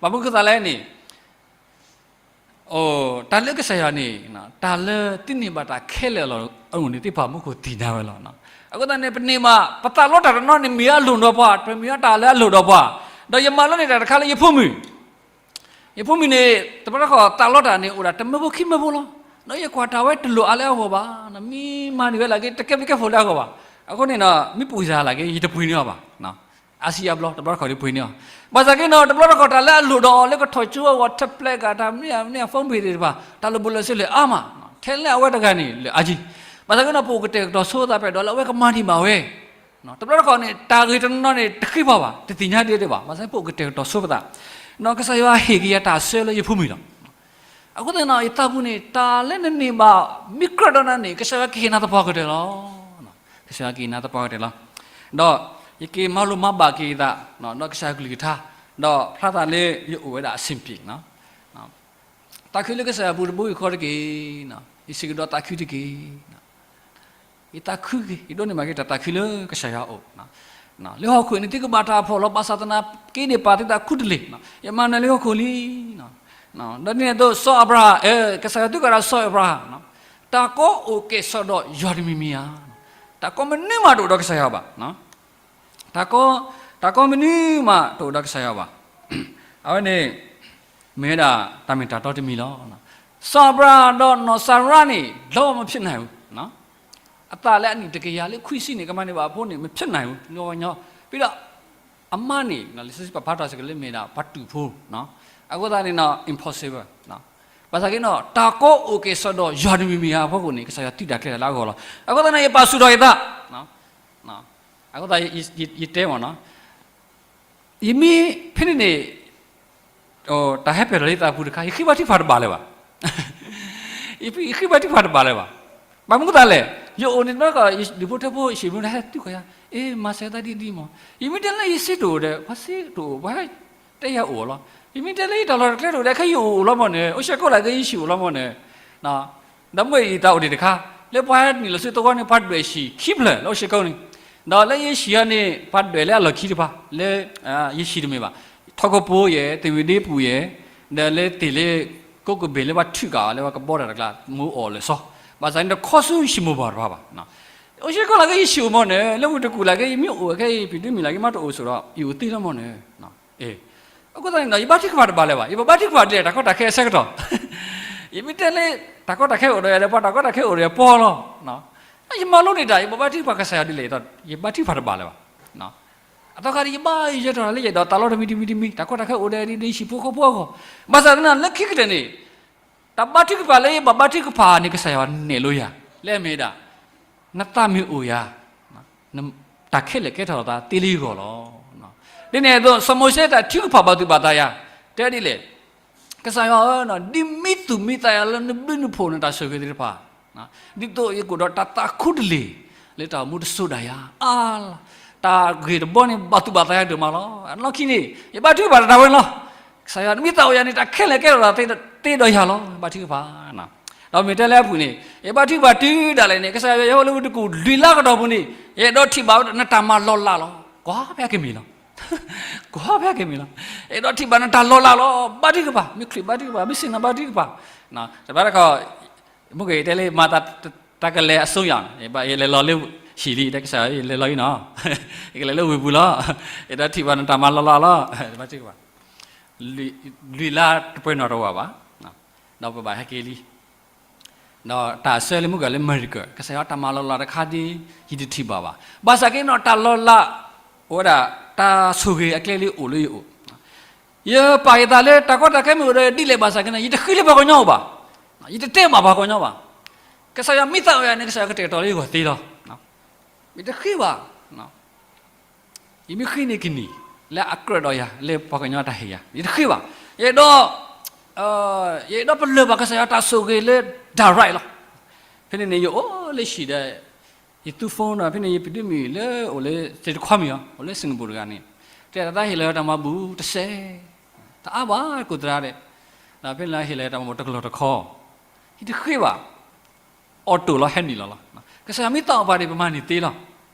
ဘၣ်မနုၤအဃိသတးလဲၣ်န့ၣ်, တၢ်လၢကစၢ်ယွၤန့ၣ်, တၢ်လၢသုန့ၢ်ဘၣ်တၢ်ခဲလၢာ်အလီၢ်အအိၣ်န့ၣ် သုပၢ်မူခိၣ်သ့ၣ်ညါဝဲလီၤ. အဃိသတးန့ၣ် ပန့ၢ်ဘၣ် ပသးလီတၢ်တနီၤန့ၣ် မ့ၢ်အလိၣ်ဒီးပှၤ, ပမ့ၢ်အတၢ်လၢအလိၣ်ဒီးပှၤ, ဒီးယမၤလိန့ၢ်တၢ်တခါလၢယဖိမုၣ် ယဖိမုၣ်န့ၣ် တဘျီတခီၣ်သးလီတၢ်န့ၣ် အိၣ်ဒၣ်တမၢဖိခံမၢဖိလီၤ. ဒီးယကွၢ်တၢ်ဝဲတလိၣ်အါလၢအဂီၢ်ဘၣ်, မ့ၢ်မၤန့ၢ်ဝဲလၢက့ တကဲဘျုးကဲဖှိၣ်လၢအဂီၢ်ဘၣ်. အဃိန့ၣ်ဒီး မ့ၢ်ပူၤစၤလၢက့ ယတပှ့ၤန့ၢ်အီၤဘၣ်. အါစံအါဘျီ တဘျီတခီၣ်ဒ်ပှ့ၤန့ၢ်အီၤ, ဘၣ်ဆၣ်က့နီၤ တဘျီတခီၣ်တၢ်လၢအလိၣ်ဒီးအီၤ လၢကထီၣ်ကၠိအဂီၢ် tablet ကတၢ်မနုၤမနုၤ phone ဘ့ၣ်သ့ၣ်တဖၣ် တၢ်လၢာ်ဘိလၢာ်စ့လၢာ်အါမး, ထဲလၢအဝဲတဂၤန့ၣ် လၢာ်အါကံ, ဘၣ်ဆၣ်က့နီၤ ပအိၣ်ကတဲာ်ကတီၤဆိသးဖဲဒီးလၢအဝဲကမၤန့ၢ်ဘၣ်ဝဲ တဘျီတခီၣ်န့ၣ် တၢ်ဂ့ၢ်တနီၤန့ၣ် တဃ့ပှၤဘၣ်, တသ့ၣ်ညါဒံးဒံးဘၣ်, ဘၣ်ဆၣ်ပအိၣ်ကတဲာ်ကတီၤဆိပသး, ကစၢ်ယွၤဟ့ၣ်က့ၤယၤတၢ်ဆၢလၢယဖိမုၣ်လီၤ. အဃိသတးန့ၣ် ယသးပူၤန့ၣ် တၢ်လၢနန့ၢ်ဘၣ် မ့ၢ်ကြၢးဒီးနၤန့ၣ် ကစၢ်ယွၤကဟ့ၣ်နၤသပှၢ်ကတၢၢ်လီၤ. ကစၢ်ယွၤကဟ့ၣ်နၤသပှၢ်ကတၢၢ်လီၤ. ဒီးယက့ၤမၤလိမၤဘၣ်က့ၤယသး ဒီးကစၢ်ယွၤကလုၢ်ကထါ, ဒီးဖျါသးလၢယအိၣ်ဝဲဒၣ်အဆင်ပြေ သးခုလၢကစၢ်ယွၤပူၤတဘိယူၢ်ဃီတက့ၢ်. ယစံးကဒီးသးခုတက့ၢ်. ယသးခုက့ၤ, ယဒိးန့ၢ်ဘၣ်က့ၤတၢ်သးခုလၢကစၢ်ယွၤအအိၣ်. လၢဟီၣ်ခိၣ်အံၤန့ၣ် သုကဘၣ်တၢ်ဖှီၣ်လီၤ, ဘၣ်ဆၣ်သနာ်က့န့ၣ် ပာ်သုသးခူတလ့ၢ်, ယမၤနၢၤလၢဟီၣ်ခိၣ်လံ. ဒီးဒ်န့ၣ်အသိး စီၤအၤဘြၤဟၣ်, ကစၢ်ယွၤသံကွၢ်ဒၣ်စီၤအၤဘြၤဟၣ်, တၢ်ကီအိၣ်ကဲၣ်ဆိးဒီးယွၤတမံၤမံၤဧါ. တၢ်ကီမနုၤမးတအိၣ်ဒီးကစၢ်ယွၤဘၣ်. တၢ်ကီ, တၢ်ကီမနုၤမးတအိၣ်ဒီးကစၢ်ယွၤဘၣ်. အဝဲန့ၣ် မ့ၢ်ဝဲဒၣ်တၢ်မ့ၢ်တၢ်တီတမံၤလီၤ. စီၤအၤဘြၤဟၣ်ဒီးနီၢ်စၤရါန့ၣ် လီၤမဖျဲးနၢ်ဟူ, အသးလၢအနံၣ်တကယၤလၢခွံဆံန့ၣ် ကမၤန့ၢ်ဘၣ်အဖိန့ၣ် မဖျဲးနၢ်ဟူ, လီၤညီ, ဖဲဒီး အမါန့ၣ် လံာ်စီဆှံပာ်ဖျါထီၣ်စ့ၢ်ကီးလၢမ့ၢ်ဒၣ်ပှၤတူာ်ဖိ, အဃိသတးန့ၣ် impossible. ဘၣ်ဆၣ်က့နီၤ တၢ်ကီအိၣ်ကဲၣ်ဆိးဒီးယွၤတမံၤမံၤဧါအဖီခိၣ်န့ၣ် ကစၢ်ယွၤတုၤတၢ်ကျဲၤတၢ်လၢအဂီၢ်လီၤ. အဃိသတးန့ၣ် ယပာ်ဆူၣ်ထီၣ်ယသး, အဃိသတး ယတဲမ့ၢ်နီၤ ယမ့ၢ်ဖဲန့ၣ်န့ၣ် တၢ်ဟဲပဲာ်ထီၣ်လၢယသးပူၤတခါ ယဃ့ဘါထုကဖၣ်တဘၣ်လၢၤဘၣ်. ယဃ့ဘါထုကဖၣ်တဘၣ်လၢၤဘၣ်. ဘၣ်မနုၤအဃိသတးလဲၣ်, ယအိၣ်န့ၣ်တဘျီတခီၣ် ဒူၣ်ဖိထၢဖိ ယဟံၣ်မူဒါဟဲသံကွၢ်ယၤ, အ့ မၤစၢၤသးဒ်ဒ်မး, ယမ့ၢ်တဲလၢယစ့တအိၣ်ဒီး ပှၤစ့တအိၣ် ပှၤတဲယၤအိၣ်လီၤ. ယမ့ၢ်တဲလၢယတၢ်လီၢ်တၢ်ကျဲတအိၣ်ဒီး ခဲယအိၣ်အိၣ်လီၤမးန့ၣ်, အိၣ်ဆှၢကိးလၢက့ ယဟံၣ်အိၣ်လီၤမးန့ၣ် ဒီးမ့ၢ်ယတၢ်အိၣ်ဒံးတခါ, လၢပှၤဟဲနုာ်လီၤဆူသဝီန့ၣ် ပှၤဒွဲၣ်ဟံၣ်ခံဖျၢၣ်လၢအိၣ်ဆှၢကိးန့ၣ်, ဒီးလၢယဟံၣ်အံၤန့ၣ် ပှၤဒွဲၣ်လၢအလီၢ်ခံတဖၣ် လၢယဟံၣ်တမ့ၢ်ဘၣ်, ထီကပိၤယဲၢ်, သဝံၤဒ့ပူၤယဲၢ်, ဒီးလၢသ့ၣ်လၢ ကိးကဘ့ၣ်လၢပှၤထုးကးအီၤလၢပှၤကဘီတၢ်တကျါ မ့ၢ်အိၣ်လၢာ်စီ, ဘၣ်ဆၣ်န့ၣ်တခီဆူယဟံၣ်မိၢ်ပှၢ်တဖၣ်ဘၣ်. အိၣ်ဆှၢကိးလၢက့ ယဟံၣ်အိၣ်မးန့ၣ်, လၢဝ့ၢ်တကူၣ်လၢက့ ယမ့ၢ်အိၣ်ခဲအံၤ ပံၤဒုမံၤလၢက့ မ့ၢ်တအိၣ်ဆိးဒီး ယအိၣ်သ့လီၤမးန့ၣ် အဃိသတးန့ၣ်ဒီး ယဘါထုကဖၣ်တဘၣ်လၢၤဘၣ်, ယဘၣ်ဘါထုကဖၣ်ဒ်လဲၣ် တၢ်ကီတၢ်ခဲအဆၢကတီၢ်, ယမ့ၢ်တဲလၢ တၢ်ကီတၢ်ခဲအိၣ်ဒီးယၤဒီး ပှၤတၢ်ကီတၢ်ခဲအိၣ်ဒီးယၤပှၤလီၤ. ယမၤလိန့ၢ်တၢ် ယဘၣ်ဘါထုကဖၣ်ကစၢ်ယွၤဒ်လဲၣ်, ယဘါထုကဖၣ်တဘၣ်လၢၤဘၣ်. အသီခါဒ်ယဘၣ်ယဆၢထၢၣ်လၢယအဲၣ်ဒိးတၢ်လီတမံၤတမံၤတမံၤ, တၢ်ကီတၢ်ခဲအိၣ်ဒီးဒ်ယဟံၣ်ဖိဃီဖိအဂီၢ်, ဘၣ်ဆၣ်သနာ်က့လၢခံကတၢၢ်န့ၣ်, တၢ်ဘါထုကဖၣ်လၢယဘၣ်ဘါထုကဖၣ်န့ၣ် ကစၢ်ယွၤနဲၣ်လိယၤ, လၢအမ့ၢ်ဒၣ် နသးမ့ၢ်အိၣ်ယၤ, တၢ်ခဲလၢာ်ကဲထီၣ်သးသ့လၢယဂီၢ်လီၤ. ဒ်န့ၣ်အသိး စီၤမိၤၡ့တၢ်ထုကဖၣ်ဘၣ်သူၣ်ဘၣ်သးယၤ, တဲဒ်လဲၣ်, ကစၢ်ယွၤဧၢ, ဒ်မ့ၢ်သူၣ်မ့ၢ်သးယၤလၢနဘျုးနဖှိၣ်နတၢ်ဆိၣ်ဂ့ၤသ့ၣ်တဖၣ်, ဒ်သိးယကအိၣ်ဒီးတၢ်သးခူတလ့ၢ်, လၢတၢ်အိၣ်မူတစိၤဒၣ်ယၤ, အါ, တၢ်ဂ့ၢ်တဘီန့ၣ် ဘၣ်သူၣ်ဘၣ်သးယၤဒိၣ်မးလီၤ. အလီၢ်ခံန့ၣ် ယဘါထုကဖၣ်တၢ်ဝဲန့ၣ်လီၤ. ကစၢ်ယွၤ နမ့ၢ်သးအိၣ်ယၤန့ၣ် တၢ်ခဲလၢာ်ကဲထီၣ်သးသ့ဒီးယၤလီၤ, ဘါထုကဖၣ်. ဒီးမ့ၢ်တဲလၢအပူၤန့ၣ် ယဘါထုကဖၣ်တုၤဒၣ်လဲာ်န့ၣ် ကစၢ်ယွၤ ယဟဲအိၣ်လၢဝ့ၢ်တကူၣ်လွံၢ်လါကတီၢ်ပူၤန့ၣ် ယအဲၣ်ဒိးထံၣ်ဘၣ်နတၢ်မၤလီၤလးလီၤ. ကွၢ်ဖဲကမ့ၢ်လီၤ. ကွၢ်ဖဲကမ့ၢ်လီၤ. ယအဲၣ်ဒိးထံၣ်ဘၣ်နတၢ်လီၤလးလီၤ. ဘါထုကဖၣ်, မ့ၢ်ခရံာ်ဘါထုကဖၣ်, မ့ၢ်စ့ၢ်ကီးဘါထုကဖၣ်. တဘျီတခီၣ် မုၢ်ကယတဲလၢ မၤသးတၢ်ကလဲၤအစိယၤ, ယလဲၤလီၤလၢဟံၣ်လံ, တဲကစၢ်ယွၤ ယလဲၤလီၤအံၤနီၤ, ယကလဲၤလၢဝ့ၢ်ပူၤလီၤ. ယအဲၣ်ဒိးထံၣ်ဘၣ်နတၢ်မၤလီၤလးလီၤ. ဘါထုကဖၣ်. လွံၢ်လါတပှဲၤနီၣ်တဝာ်ဘၣ်, ဒီးပဘၣ်ဟဲက့ၤလံ. ဒီးတၢ်အဆၢလၢမုၢ်ကလၢအမဲရကၤ, ကစၢ်ယွၤတၢ်မၤလီၤလးတခါဒ် ယတထံၣ်ဘၣ်ဘၣ်. ဘၣ်ဆၣ်က့နီၤ တၢ်လီၤလး အိၣ်ဝဲဒၣ် တၢ်ဆိၣ်ဂ့ၤအကျဲလၢအိၣ်လၢယအိၣ်, ယပာ်ယသးလၢတၢ်ကီတၢ်ခဲမ့ၢ်အိၣ်ဒီးဒ်လဲၣ်ဘၣ်ဆၣ်က့န့ၣ် ယတဃ့လၢပှၤကညီအိၣ်ဘၣ်, ယတတဲဘၣ်ပှၤကညီဘၣ်. ကစၢ်ယွၤမ့ၢ်သးအိၣ်ယၤန့ၣ် ကစၢ်ယွၤကတဲာ်ကတီၤလၢယဂီၢ်သ့လီၤ. ယတဃ့ဘၣ် ယမ့ၢ်ဃ့န့ၢ်ကနံၣ် လၢအကြၢးဒီးယၤ လၢပှၤကညီတၢ်ဟ့ၣ်ယၤ ယတဃ့ဘၣ်. ယအဲၣ်ဒိး, ယအဲၣ်ဒိးပလၢၢ်ဘၣ်ကစၢ်ယွၤတၢ်ဆိၣ်ဂ့ၤလၢ direct လီၤ. ဖဲန့ၣ်န့ၣ် ယအိၣ်လၢဟံၣ်ဒီး ယသူ phone ဒီး ဖဲန့ၣ် ယပဒုးမုၣ်လၢအိၣ်လၢ စ့တခွါမံၤအီၤ အိၣ်လၢ Singapore တဂၤန့ၣ် တဲဒၣ် သးဟ့ၣ်လီၤတၢ်မၤဘူၣ်တစဲး, တအါဘၣ်ကိးသရၣ်ဒဲး, ဒီးဖဲန့ၣ်လၢဟ့ၣ်လီၤတၢ်မၤဘူၣ်တကလီၢ်တခီ, ယတဃ့ဘၣ်. အီၣ်တိၣ်လီၤ ဟဲနုာ်လီၤလီၤ. ကစၢ်ယွၤမ့ၢ်သးအိၣ်ပှၤန့ၣ် ပမၤန့ၢ်သ့လီၤ.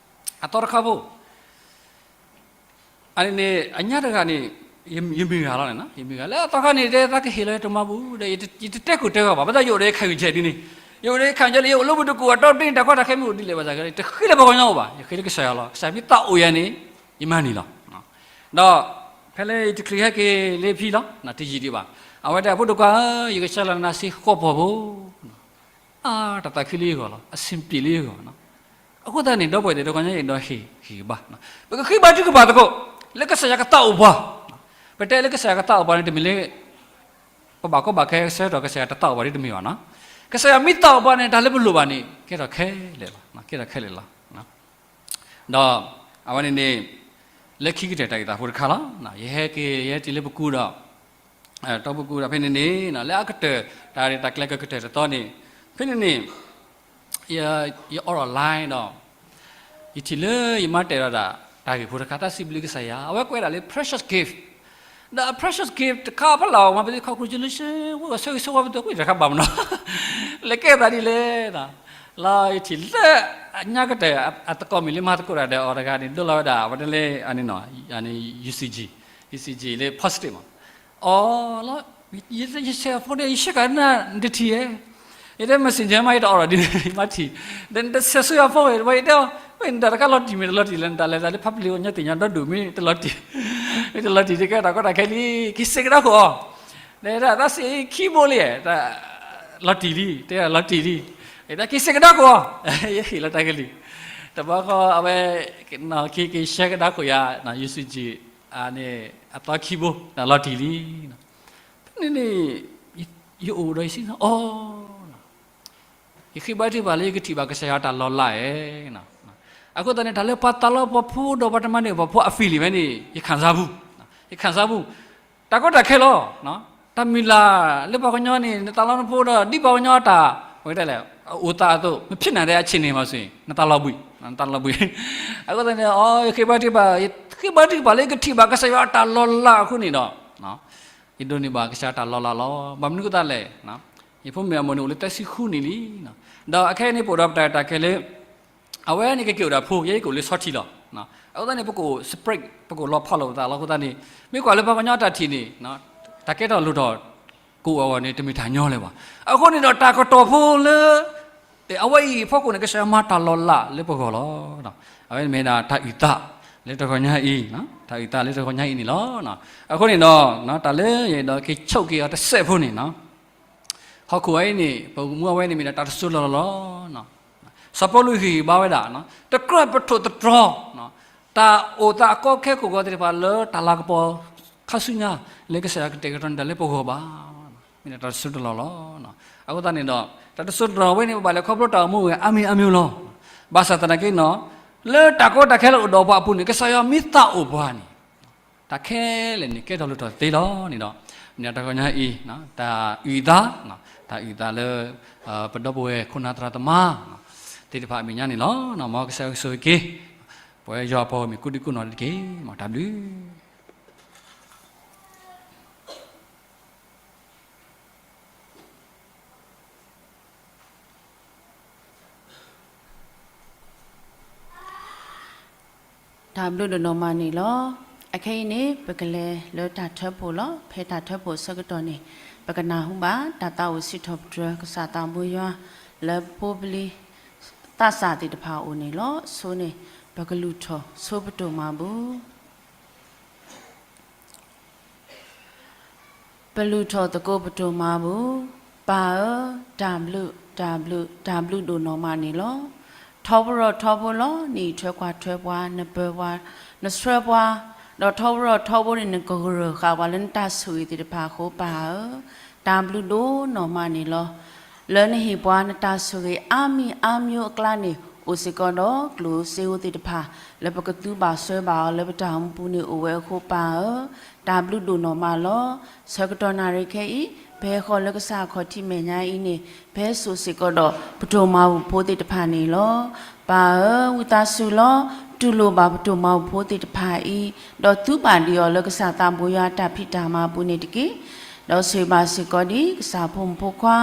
အသီတခါဖိ အန့ၣ်န့ၣ် အညါတဂၤန့ၣ် ယမုၢ်ဂၤလီၤန့ၣ်, ယမုၢ်ဂၤလၢအသီခါန့ၣ် တဲသးကဟ့ၣ်လီၤတၢ်မၤဘူၣ်ဒီး ယတတဲကိၢ်တဲဂီၤဘၣ်, ဘၣ်ဆၣ်ယအိၣ်ဒီးယခၣ်ဂံၢ်ဆဲးဒ်န့ၣ်, ယအိၣ်ဒီးယခၣ်ဂံၢ်ဆဲးလၢ ယအိၣ်လၢဝ့ၢ်တကူၣ်အတီတ့ၢ်န့ၣ် တၢ်ကီတၢ်ခဲမ့ၢ်အိၣ်ဒ်လဲၣ်ဘၣ်ဆၣ်က့ တဃ့လၢပှၤကညီအိၣ်ဘၣ်, ယဃ့လၢကစၢ်ယွၤလီၤ. ကစၢ်မ့ၢ်သးအိၣ်ယၤန့ၣ် ယမၤန့ၢ်လီၤ. ဒီးဖဲလၢယတချုးဟဲက့ၤလၢဖံလီၤ တယံာ်ဒံးဘၣ်, အဝဲတဲ ဖိဒိၣ်ခွါဧၢ, ယကစၢ်လီၤနၤစ့ဃီပှီၤဖိ အါ, တၢ်သးခုလၢယဂီၢ်လီၤ, အဆင်ပြေလၢယဂီၢ်. အဃိသတးန့ၣ် ဒီပုၢ်ဝဲၢ်သ့ၣ်တဖၣ် ယအဲၣ်ဒိးဟ့ၣ်ဂံၢ်ဟ့ၣ်ဘါ, ပကဃ့ဘါထုကဖၣ်သကိး လၢကစၢ်ယွၤကသးအိၣ်ပှၤ. ပတဲလၢကစၢ်ယွၤကသးအိၣ်ပှၤန့ၣ် တမ့ၢ်လၢ ပဘၣ်ကီဘၣ်ခဲဆၢကတီၢ် ကစၢ်ယွၤတသးအိၣ်ပှၤဒ်တမ့ၢ်ဘၣ်နီၤ. ကစၢ်ယွၤမ့ၢ်သးအိၣ်ပှၤန့ၣ် တၢ်လၢပလိၣ်ဘၣ်န့ၣ် ကဲထီၣ်ခဲလၢာ်လီၤ, ကဲထီၣ်ခဲလၢာ်လီၤ. ဒီးအဝဲန့ၣ်န့ၣ် လၢခံကတၢၢ်တၢ်ဂ့ၢ်သးဖိတခါလီၤ. ယဟဲက့ၤ ယဟဲတုၤလၢပကူဒီး တီပကူဒီး ဖဲန့ၣ်န့ၣ် လၢအကတၢၢ် တၢ်ရဲၣ်တၢ်ကျဲၤကကတၢၢ်တသီန့ၣ် ဖဲန့ၣ်န့ၣ် ယအိးထီၣ် line ဒီး ယထံၣ်လၢယမါတဲာ်ဒီးဒၣ် တၢ်ဂ့ၢ်ဖိတခါ တၢ်စံးဘျုးကစၢ်ယွၤ အဝဲကွဲးဒၣ်လၢ precious gift ဒီး precious gift တခါဖဲလၢအမၤပသ့ congratulation ဝဲ ဆၢဂ့ၤဆၢဝါပသ့ ဝဲတခါဘၣ်မနီၤ လဲၤကဲသးဒ်လဲၣ် လီၤယထံၣ်လၢ အညါကတၢၢ် အသကိးမုၣ်လၢမၤသကိးတၢ်ဒီးအီၤတဂၤန့ၣ် ဒိလီၤဝဲဒၣ် အဝဲဒၣ်လၢ UCG, UCG လၢ Penn State မး အီၤလီၤ ယဆဲးအ phone ဒီး ယဆဲးကနၣ်နတထံၣ်ဧဲ, ယတဲ messenger မး ယတအိးထီၣ်ဒ်န့ၣ် ယမါထံၣ်, ဒီးနတဆဲးဆူယၤ phone ဝဲ ယတဲအီၤ ဝဲနတၢ်တခါလီၤတံၢ်မ့ၢ်တလီၤတံၢ်လဲၣ် နတၢ်လဲၤသးလၢ public ပှၤကညီသ့ၣ်ညါဒီဒူၣ် မ့ၢ်တလီၤတံၢ်, မ့ၢ်တလီၤတံၢ် တဲကဲတၢ်ကီတၢ်ခဲလံ က့ၤစဲးကဒါခိၣ်အီၤ, တဲဒၣ် သးစံးခံဘိလံ, လီၤတံၢ်လံ, တဲလီၤတံၢ်လံ, တဲက့ၤစဲးကဒါခိၣ်အီၤ, ယဟ့ၣ်လီၤတၢ်ကလံၤ, တဘျီဃီအဝဲ က့ၤက့ၤဆဲးကဒါခိၣ်ယၤ UCG န့ၣ် အသီခံဘိ လီၤတံၢ်လံ. ဖဲန့ၣ်န့ၣ် ယအိၣ်ဒီးယစံး အီၤ ယဃ့ဘါထုကဖၣ်လၢယကထံၣ်ဘၣ်ကစၢ်ယွၤတၢ်လီၤလးဧါ. အဃိသတးန့ၣ် တၢ်လၢပှၤသးလီပှၤဖိဒီး ပှၤတမၤန့ၢ်ပှၤဖိအ feeling ဝဲန့ၣ် ယခံစားဘူး, ယခံစားဘူး, တၢ်ကီတၢ်ခဲလီၤ. တၢ်မုၢ်လၢ်လၢပှၤကညီန့ၣ် နသးလီနဖိဒီး ဒ်ပှၤကညီတၢ် ပကတဲလဲၣ် အိၣ်သးအသိး မဖြစ်နိုင်တဲ့အခြေအနေမှာဆိုရင် နသးလီၤဘှံး, နသးလီၤဘှံး. အဃိသတးန့ၣ် အီၤ ယဃ့ဘါထုကဖၣ်, ယဃ့ဘါထုကဖၣ်လၢယကထံၣ်ဘၣ်ကစၢ်ယွၤအတၢ်လီၤလးအဃိန့ၣ်ဒီး ယဒိးန့ၢ်ဘၣ်ကစၢ်ယွၤတၢ်လီၤလးလီၤ. ဘၣ်မနုၤအဃိသတးလဲၣ်, ယဖိမုၣ်အမိၢ်န့ၣ်အိၣ်လၢသၢဆံဃုနံၣ်လံ. ဒီးအခဲအံၤန့ၣ် ပအိၣ်ဒီးပတၢ်ရဲၣ်တၢ်ကျဲၤလၢ အဝဲန့ၣ်ကက့ၤအိၣ်ဒီးဖိ, ယဲယကအိၣ်လၢဆီထံလီၤ. အဃိသတးန့ၣ် ပကအိၣ် separate, ပကအိၣ်လီၤဖးလိာ်ပသးလီၤ. အဃိသတးန့ၣ် မ့ၢ်ကွၢ်လၢပှၤကညီတၢ်ထံၣ်န့ၣ် တၢ်ကဲထီၣ်လိၣ်ထီၣ်ကအိၣ်အဂီၢ်န့ၣ် တမ့ၢ်တၢ်ညီလၢၤဘၣ်. အဃိန့ၣ်ဒီးတၢ်ကတီၤဖိလၢ အဝဲအံၤအဖီခိၣ်န့ၣ် ကစၢ်ယွၤမၤတၢ်လီၤလးလၢပဂီၢ်လီၤ. အဝဲမ့ၢ်ဒၣ်တၢ်အုၣ်သးလၢတဂီၤညါအံၤ, တၢ်အုၣ်သးလၢတဂီၤညါအံၤန့ၣ်လီၤ. အဃိန့ၣ်ဒီး တၢ်လၢယအဲၣ်ဒိးက့ၤဆိးက့ၤအီၤတစဲးဖိန့ၣ် ဟီၣ်ခိၣ်ဝဲအံၤန့ၣ် ပမူအဝဲန့ၣ်မ့ၢ်ဒၣ်တၢ်တစိၤလီၤလီၤလီၤ. စီၤပီလူးဟ့ၣ်ဂံၢ်ဟ့ၣ်ဘါဝဲဒၣ် တကြၢးပထိၣ်သတြီၤ တၢ်အိၣ်သးအကီခဲကိးဂီၤသ့ၣ်တဖၣ်လၢတၢ်လၤကပီၤခါဆူညါ လၢကစၢ်ယွၤကတဲာ်ကတီၤန့ၢ်တၢ်လၢပဂီၢ်ဘၣ်, မ့ၢ်ဒၣ်တၢ်တစိၢ်တလီၢ်လီၤ. အဃိသတးန့ၣ်ဒီး တၢ်တစိၢ်တလီၢ်ဝဲန့ၣ် ပဘၣ်လဲၤခီဖျိတၢ်အိၣ်မူဝဲအါမံၤအါမံၤလီၤ. ဘၣ်ဆၣ်သနာ်က့နီၤ လၢတၢ်ကီတၢ်ခဲလၢအိၣ်ဒီးပှၤအပူၤန့ၣ် ကစၢ်ယွၤမ့ၢ်သးအိၣ်ပှၤန့ၣ် တၢ်ခဲလၢာ်န့ၣ် ကဲထီၣ်လိၣ်ထီၣ်သ့လီၤန့ၣ်ဒီး မ့ၢ်တၢ်တဂီၤညါအံၤ တၢ်အုၣ်သး တၢ်အုၣ်သးလၢ ပဒီပုၢ်ဝဲၢ်ခိၣ်နၢ်သရၣ်သမါ သ့ၣ်တဖၣ်အမဲာ်ညါန့ၣ်လီၤ. မ်ကစၢ်ယွၤကဆိၣ်ဂ့ၤက့ၤ ပဝဲယွၤအပှၤဂီၢ်မုၢ်ကိးဒံကိးနီၢ်တက့ၢ်. မ်တၢ်ဘျုး တၢ်ဘျုးဒိၣ်နီၢ်မးန့ၣ်လီၤ. အခဲအံၤန့ၣ် ပကလဲၤလၢတၢ်ထၢဖှိၣ်လီၤ. ဖဲတၢ်ထၢဖှိၣ်အဆၢကတီၢ်န့ၣ် ပကနၢ်ဟူဘၣ် တၢ်သးအိၣ်စံးထီၣ်ပတြၢၤကစၢ်သးဘိယွၤ လၢဖိပလံၤသးစၢ်သ့ၣ်တဖၣ်အအိၣ်န့ၣ်လီၤ. အဆိန့ၣ် ပကလုၢ်ထီၣ်ဆိပတိၢ်မၤဘူၣ် ပလုၢ်ထီၣ်သကိးပတိၢ်မၤဘူၣ်, ပၢ်ဧၢ, တၢ်ဘျုး, တၢ်ဘျုး, တၢ်ဘျုးဒိၣ်နီၢ်မးန့ၣ်လီၤ. ထီဘိထီဘိလီၤ, နအံးထွဲကွၢ်ထွဲပှၤ, နပၢၤပှၤ, နဆှၢပှၤ, ဒီးထီဘိထီဘိန့ၣ် နကဂၢၢ်ဃာ်ပှၤလၢနတၢ်ဆိၣ်ဂ့ၤသ့ၣ်တဖၣ်အဃိ ပၢ်ဧၢ, တၢ်ဘျုးဒိၣ်နီၢ်မးန့ၣ်လီၤ. လၢနဟ့ၣ်ပှၤနတၢ်ဆိၣ်ဂ့ၤအါမံၤအါမံၤအကျါန့ၣ် အိၣ်စ့ၢ်ကီးဒီးကျိၣ်စ့ဧိၤသ့ၣ်တဖၣ် လၢပကသူဘၣ်ဆှၢဘၣ်အီၤလၢပတၢ်အိၣ်မူပူၤန့ၣ်အိၣ်ဝဲအဃိ ပၢ်ဧၢ, တၢ်ဘျုးဒိၣ်နီၢ်မးလီၤ. ဆၢကတီၢ်နၣ်ရံၣ်ခဲအံၤ ပဟဲဃီၤလၢကစၢ်အခီၣ်ထံးမဲာ်ညါအံၤန့ၣ် ပဟဲစိာ်စ့ၢ်ကီးဒီးပတိၢ်မၤဘူၣ်ဖိသ့ၣ်တဖၣ်န့ၣ်လီၤ. ပၢ်ဧၢ, ဝံသးစူၤလီၤ, တူၢ်လိာ်ဘၣ်ပတိၢ်မၤဘူၣ်ဖိသ့ၣ်တဖၣ်အံၤ, ဒီးသူဘၣ်ဒံးအီၤလၢကစၢ်သးဘိယွၤအတၢ်ဖံးတၢ်မၤပူၤန့ၣ်တက့ၢ်. ဒီးဆိၣ်ဂ့ၤဘၣ်စ့ၢ်ကီးဒံး ကစၢ်ဖိမုၣ်ဖိခွါ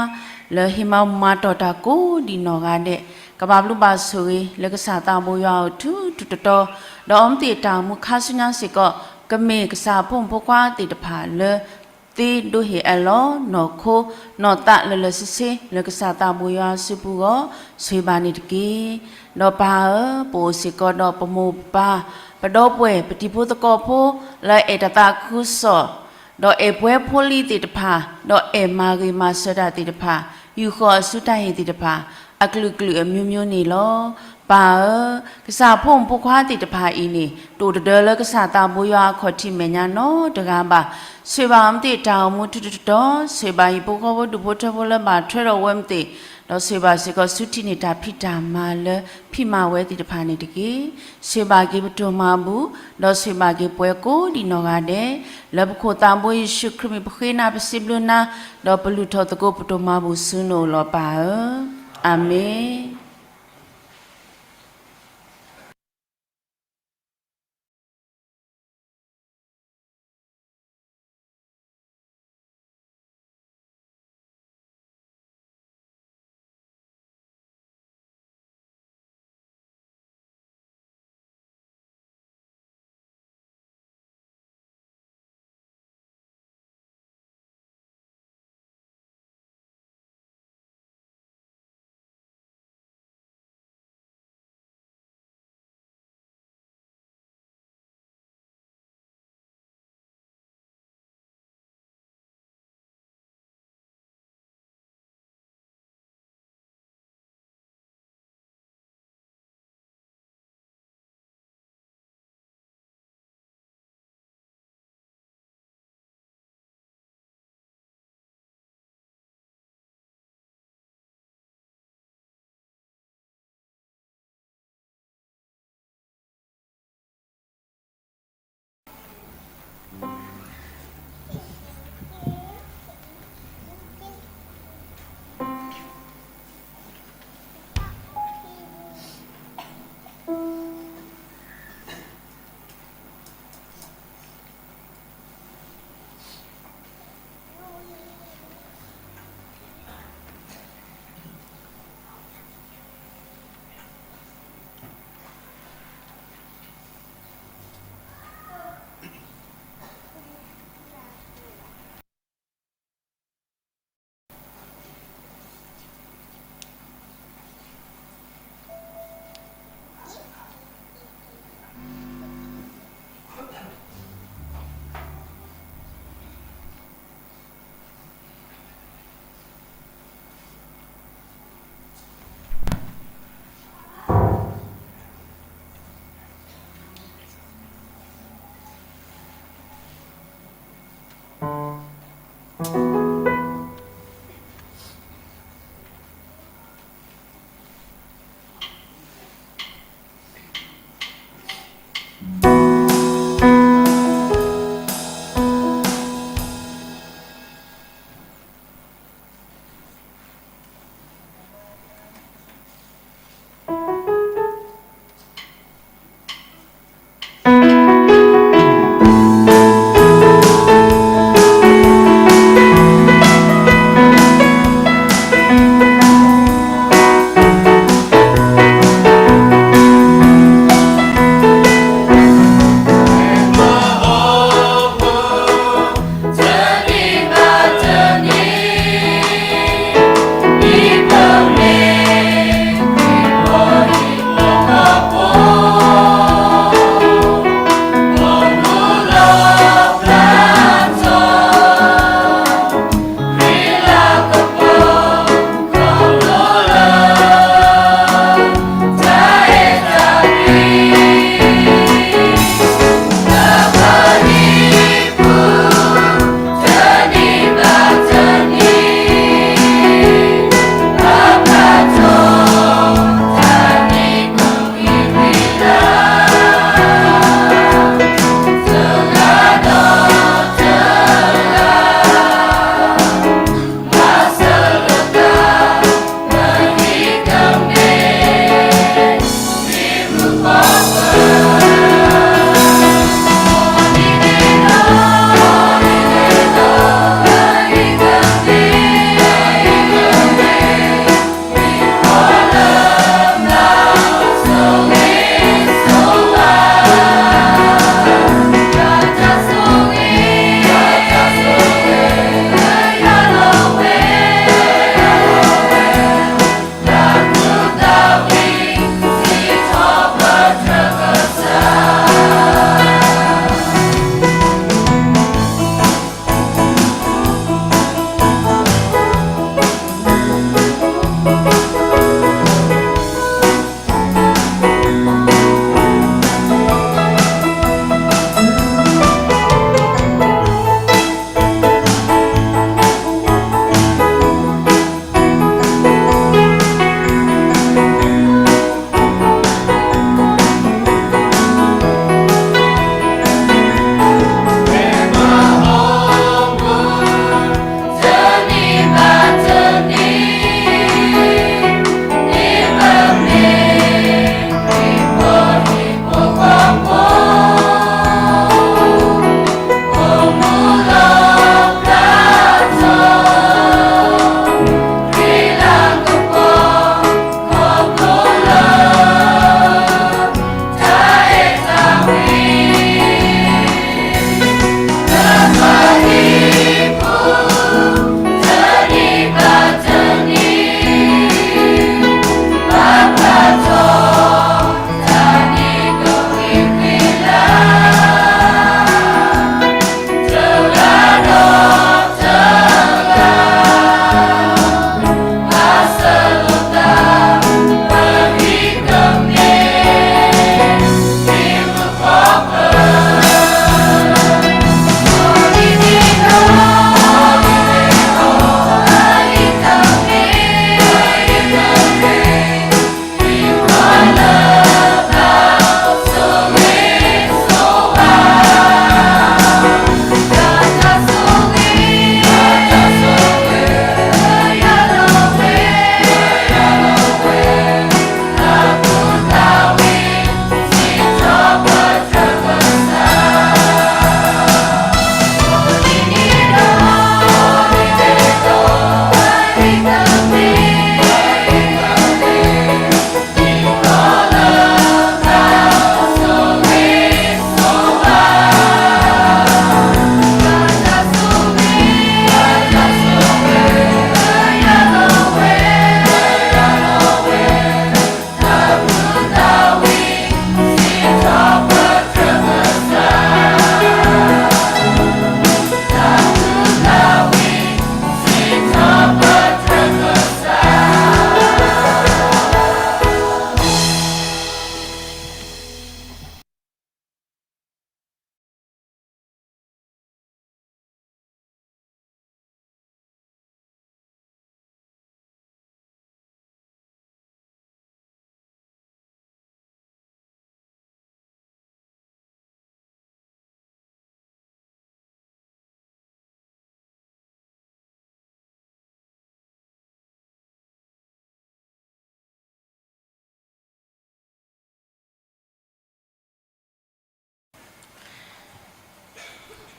လၢဟ့ၣ်မၤမၤတီၢ်တၢ်ကိးဒံးနီၢ်ဂၤဒဲး, ကဘၣ်ဘျုးဘၣ်ဆိၣ်ဂ့ၤ လၢကစၢ်သးဘိယွၤအအိၣ်ထူထူတီတီ, ဒီးအီၤမ့ၢ်သ့ၣ်တၢ်အိၣ်မူခါဆူညါစ့ၢ်ကီး ကမ့ၢ်ကစၢ်ဖိမုၣ်ဖိခွါသ့ၣ်တဖၣ်လၢ သ့ဒိဟ့ၣ်အလီၤ နီၢ်ခိနီၢ်သးလၢာ်လၢာ်ဆ့ဆ့ လၢကစၢ်သးဘိယွၤအစုပူၤအဂီၢ် ဆိၣ်ဂ့ၤဘၣ်န့ၣ်တက့ၢ်. ဒီးပၢ်ဧၢ, ပအိၣ်စ့ၢ်ကီးဒီးပမိၢ်ပပၢ်, ပဒီပုၢ်ဝဲၢ် ပတံၤဖိသကိးဖိ လၢအဲၣ်တၢ်သးခုကစီၣ် ဒီးအဲၣ်ပှဲၤဖိလံၤသ့ၣ်တဖၣ်, ဒီးအဲၣ်မၤဂ့ၤမၤစၢၤတၢ်သ့ၣ်တဖၣ်, ယူာ်ဃီၤအစုတၢ်ဟ့ၣ်သ့ၣ်တဖၣ်, အကလုာ်ကလုာ်အမျိုးမျိုးန့ၣ်လီၤ. ပၢ်ဧၢ, ကစၢ်ဖိမုၣ်ဖိခွါသ့ၣ်တဖၣ်အံၤန့ၣ် တအိၣ်တဒၢလၢကစၢ်သးဘိယွၤအခီၣ်ထံးမဲာ်ညါနီတဂၤဘၣ်. ဆိၣ်ဂ့ၤဘၣ်အီၤမ့ၢ်သ့ၣ်တၢ်အိၣ်မူထူထူတီတီ, ဆိၣ်ဂ့ၤဘၣ်ဟံၣ်ဖိဃီဖိဒူၣ်ဖိထၢဖိလၢဘၣ်ထွဲဒီးဝဲမ့ၢ်သ့ၣ်, ဒီးဆိၣ်ဂ့ၤဘၣ်စ့ၢ်ကီးဆူထံးန့ၢ်တၢ်ဖံးတၢ်မၤလၢဖံးမၤဝဲသ့ၣ်တဖၣ်န့ၣ်တက့ၢ်. ဆိၣ်ဂ့ၤဘၣ်က့ၤပတိၢ်မၤဘူၣ်, ဒီးဆိၣ်ဂ့ၤဘၣ်က့ၤပှၤကိးဒံးနီၢ်ဂၤဒဲး, လၢပခိၣ်သးဘိယ့ၣ်ၡူးခရံာ်မံၤ ပဃ့နၤပစံးဘျုးနၤ, ဒီးပလုၢ်ထီၣ်သကိးပတိၢ်မၤဘူၣ်ဆူနအိၣ်လီၤပၢ်ဧၢ. အၤမ့ၣ်.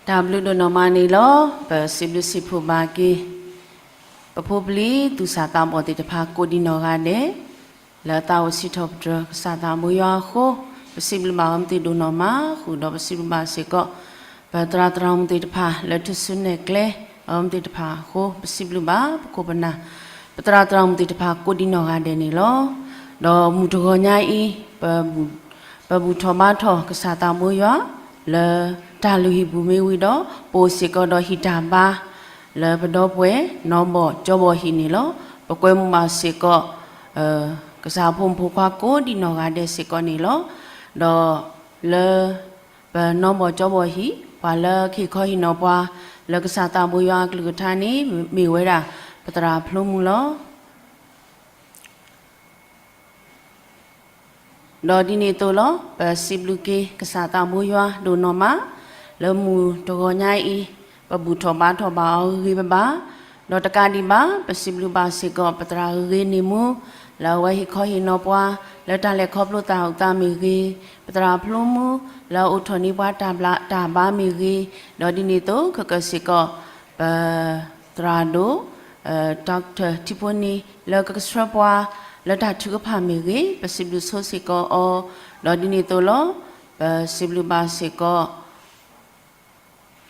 တၢ်ဘျုးဒိၣ်နီၢ်မးန့ၣ်လီၤ. ပစံးဘျုးစံးဖှိၣ်ဘၣ်က့ၤ ပဖိပလံၤသူၣ်စၢ်သးဘီၣ်သ့ၣ်တဖၣ်ကိးဒံးနီၢ်ဂၤဒဲး လၢတၢ်အိၣ်စံးထီၣ်ပတြၢၤကစၢ်သးဘိယွၤအဃိ, ပစံးဘျုးဘၣ်အဝဲသ့ၣ်ဒိၣ်နီၢ်မးဃုာ်ဒီး ပစံးဘျုးဘၣ်စ့ၢ်ကီး ပသရၣ်သရၣ်မုၣ်သ့ၣ်တဖၣ်လၢထူၣ်စုနဲၣ်ကျဲ အဝဲသ့ၣ်တဖၣ်အဃိ, ပစံးဘျုးဘၣ်ပခိၣ်ပနၢ် ပသရၣ်သရၣ်မုၣ်သ့ၣ်တဖၣ်ကိးဒံးနီၢ်ဂၤဒဲးန့ၣ်လီၤ. ဒီးမုၢ်တဂီၤညါအံၤ ပဘူၣ်ထီၣ်ဘါထီၣ်ကစၢ်သးဘိယွၤ လၢတၢ်လုၢ်ဟံၣ်ပူၤမ့ၢ်ဝံၤဒီး ပအိၣ်စ့ၢ်ကီးဒီးဟံၣ်တၢ်ဘါ လၢပဒီပုၢ်ဝဲၢ်နီၢ်ဘီၣ်ကၠီဘီၣ်ဟံၣ်န့ၣ်လီၤ. ပကွဲမုာ်ဘၣ်စ့ၢ်ကီး ကစၢ်ဖိမုၣ်ဖိခွါကိးဒံးနီၢ်ဂၤဒဲးစ့ၢ်ကီးန့ၣ်လီၤ. ဒီးလၢ ပနီၢ်ဘီၣ်ကၠီဘီၣ်ဟံၣ် ပှၤလၢကဟ့ၣ်ခီဟ့ၣ်နီၤပှၤ လၢကစၢ်သးဘိယွၤအကလုၢ်ကထါန့ၣ် မ့ၢ်ဝဲဒၣ် ပသရၣ်ဖျိမုၢ်လီၤ. ဒီးဒ်န့ၣ်အသိးလီၤ ပစံးဘျုးက့ၤကစၢ်သးဘိယွၤဒိၣ်နီၢ်မး လၢမုၢ်တဂီၤညါအံၤ ပဘူၣ်ထီၣ်ဘါထီၣ်ဘၣ်အီၤဂ့ၤဂ့ၤဘၣ်ဘၣ်, ဒီးတကးဒံးဘၣ် ပစံးဘျုးဘၣ်စ့ၢ်ကီး ပသရၣ်ဂ့ၤဂ့ၤန့ၣ်မူ လၢအဝဲဟ့ၣ်ခီဟ့ၣ်နီၤပှၤ လၢတၢ်လဲၤခီဖျိသးအုးသးမ့ၢ်ဂ့ၤ, ပသရၣ်ဖျိမုၢ် လၢအအိၣ်ထီၣ်န့ၢ်ပှၤတၢ်ဘျးတၢ်ဘါမ့ၢ်ဂ့ၤ, ဒီးဒ်န့ၣ်အသိး ခဲကၢၢ်စ့ၢ်ကီး ပသရၣ်ဒိၣ် Doctor ထံဖိန့ၣ် လၢကကဆှၢပှၤ လၢတၢ်ထုကဖၣ်မ့ၢ်ဂ့ၤ, ပစံးဘျုးဆိစ့ၢ်ကီးအီၤ, ဒီးဒ်န့ၣ်အသိးလီၤ ပစံးဘျုးဘၣ်စ့ၢ်ကီး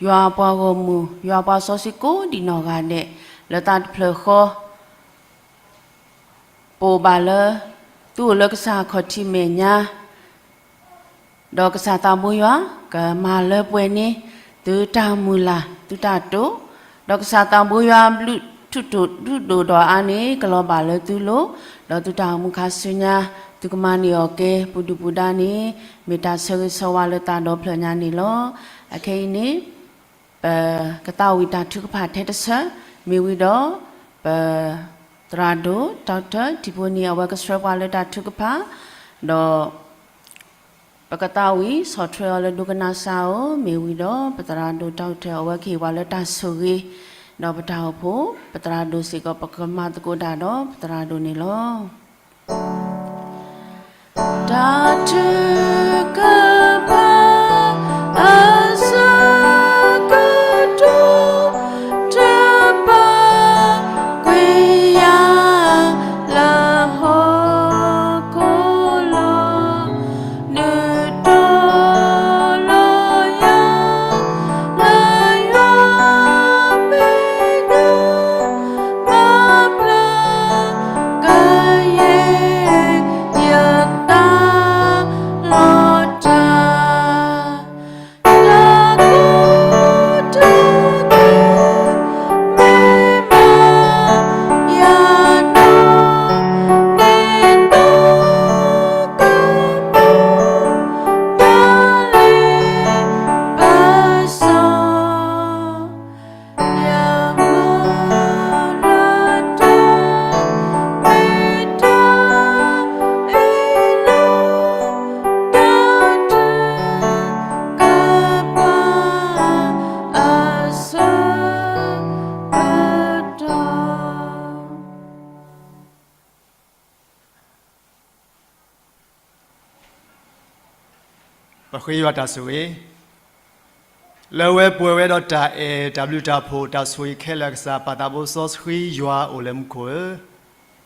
ယွၤပှၤဂီၢ်မုၢ် ယွၤပှၤစီဆှံကိးဒံးနီၢ်ဂၤဒဲး လၢသးတဖျၢၣ်ဃီ ပအိၣ်ဘၣ်လၢ သုအိၣ်လၢကစၢ်ခီၣ်ထံးမဲာ်ညါ ဒီးကစၢ်သးဘိယွၤ ကမၤလၢပှဲၤန့ၢ် သုတၢ်မုၢ်လၢ် သုတၢ်တိာ်, ဒီးကစၢ်သးဘိယွၤဘျုးထူးတိာ်ဒူၣ်ဒိၣ်ဒီးအါန့ၣ် ကလီၤဘၣ်လၢသုလိၤ, ဒီးသုတၢ်အိၣ်မူခါဆူညါ သုကမၤန့ၢ်အီၤကဲ ပူၤဒုၣ်ပူၤဒါန့ၣ် မ့ၢ်တၢ်ဆၢဂ့ၤဆၢဝါလၢသးဒီဖျၢၣ်ညါန့ၣ်လီၤ. အခဲအံၤန့ၣ် ပကသးဝံၣ်တၢ်ထုကဖၣ်ထဲတဆၢ မ့ၢ်ဝံၤဒီး ပသရၣ်ဒိၣ် Doctor ထံဖိန့ၣ် အဝဲကဆှၢပှၤလၢတၢ်ထုကဖၣ်, ဒီး ပကသးဝံၣ်ဆီၣ်ထွဲအီၤလၢဒိကနၣ်စၢ်ဧိၤ, မ့ၢ်ဝံၤဒီး ပသရၣ်ဒိၣ် Doctor အဝဲကဟ့ၣ်ပှၤလၢတၢ်ဆိၣ်ဂ့ၤ, ဒီးပတၢ်အိၣ်ဖှိၣ် ပသရၣ်ဒိၣ်စ့ၢ်ကီး ပကမၤသကိးတၢ်ဒီးပသရၣ်ဒိၣ်န့ၣ်လီၤ. တၢ်ထုကဖၣ် အဆၢကတီၢ် တဘၣ်ကွံာ်ယၤ လၢဟီၣ်ခိၣ်လီၤ. နုာ်တိၢ်လီၤယၤ လၢယွၤမ့ၢ်ဒိး မၤဘျါကယဲၢ် ယသးလီၤတၢ် တၢ်ကိးတၢ်ဂီၤ မ့ၢ်မၤယၤနီၢ် န့ၣ်သိကပၤ တၢ်လ့ပစီ ယမၤလၢတၢ်မ့ၢ်တၢ်အ့ၣ်လိာ် တၢ်ထုကဖၣ် အဆၢကတီၢ် ပဃ့ယွၤတၢ်ဆိၣ်ဂ့ၤ, လၢအဝဲပှဲၤဝဲဒီးတၢ်အဲၣ် တၢ်ဘျုးတၢ်ဖှိၣ် တၢ်ဆိၣ်ဂ့ၤခဲလၢာ် ကစၢ်ပၢ်သးဘိစီဆှံ ယွၤအိၣ်လၢမူခိၣ်ဧၢ,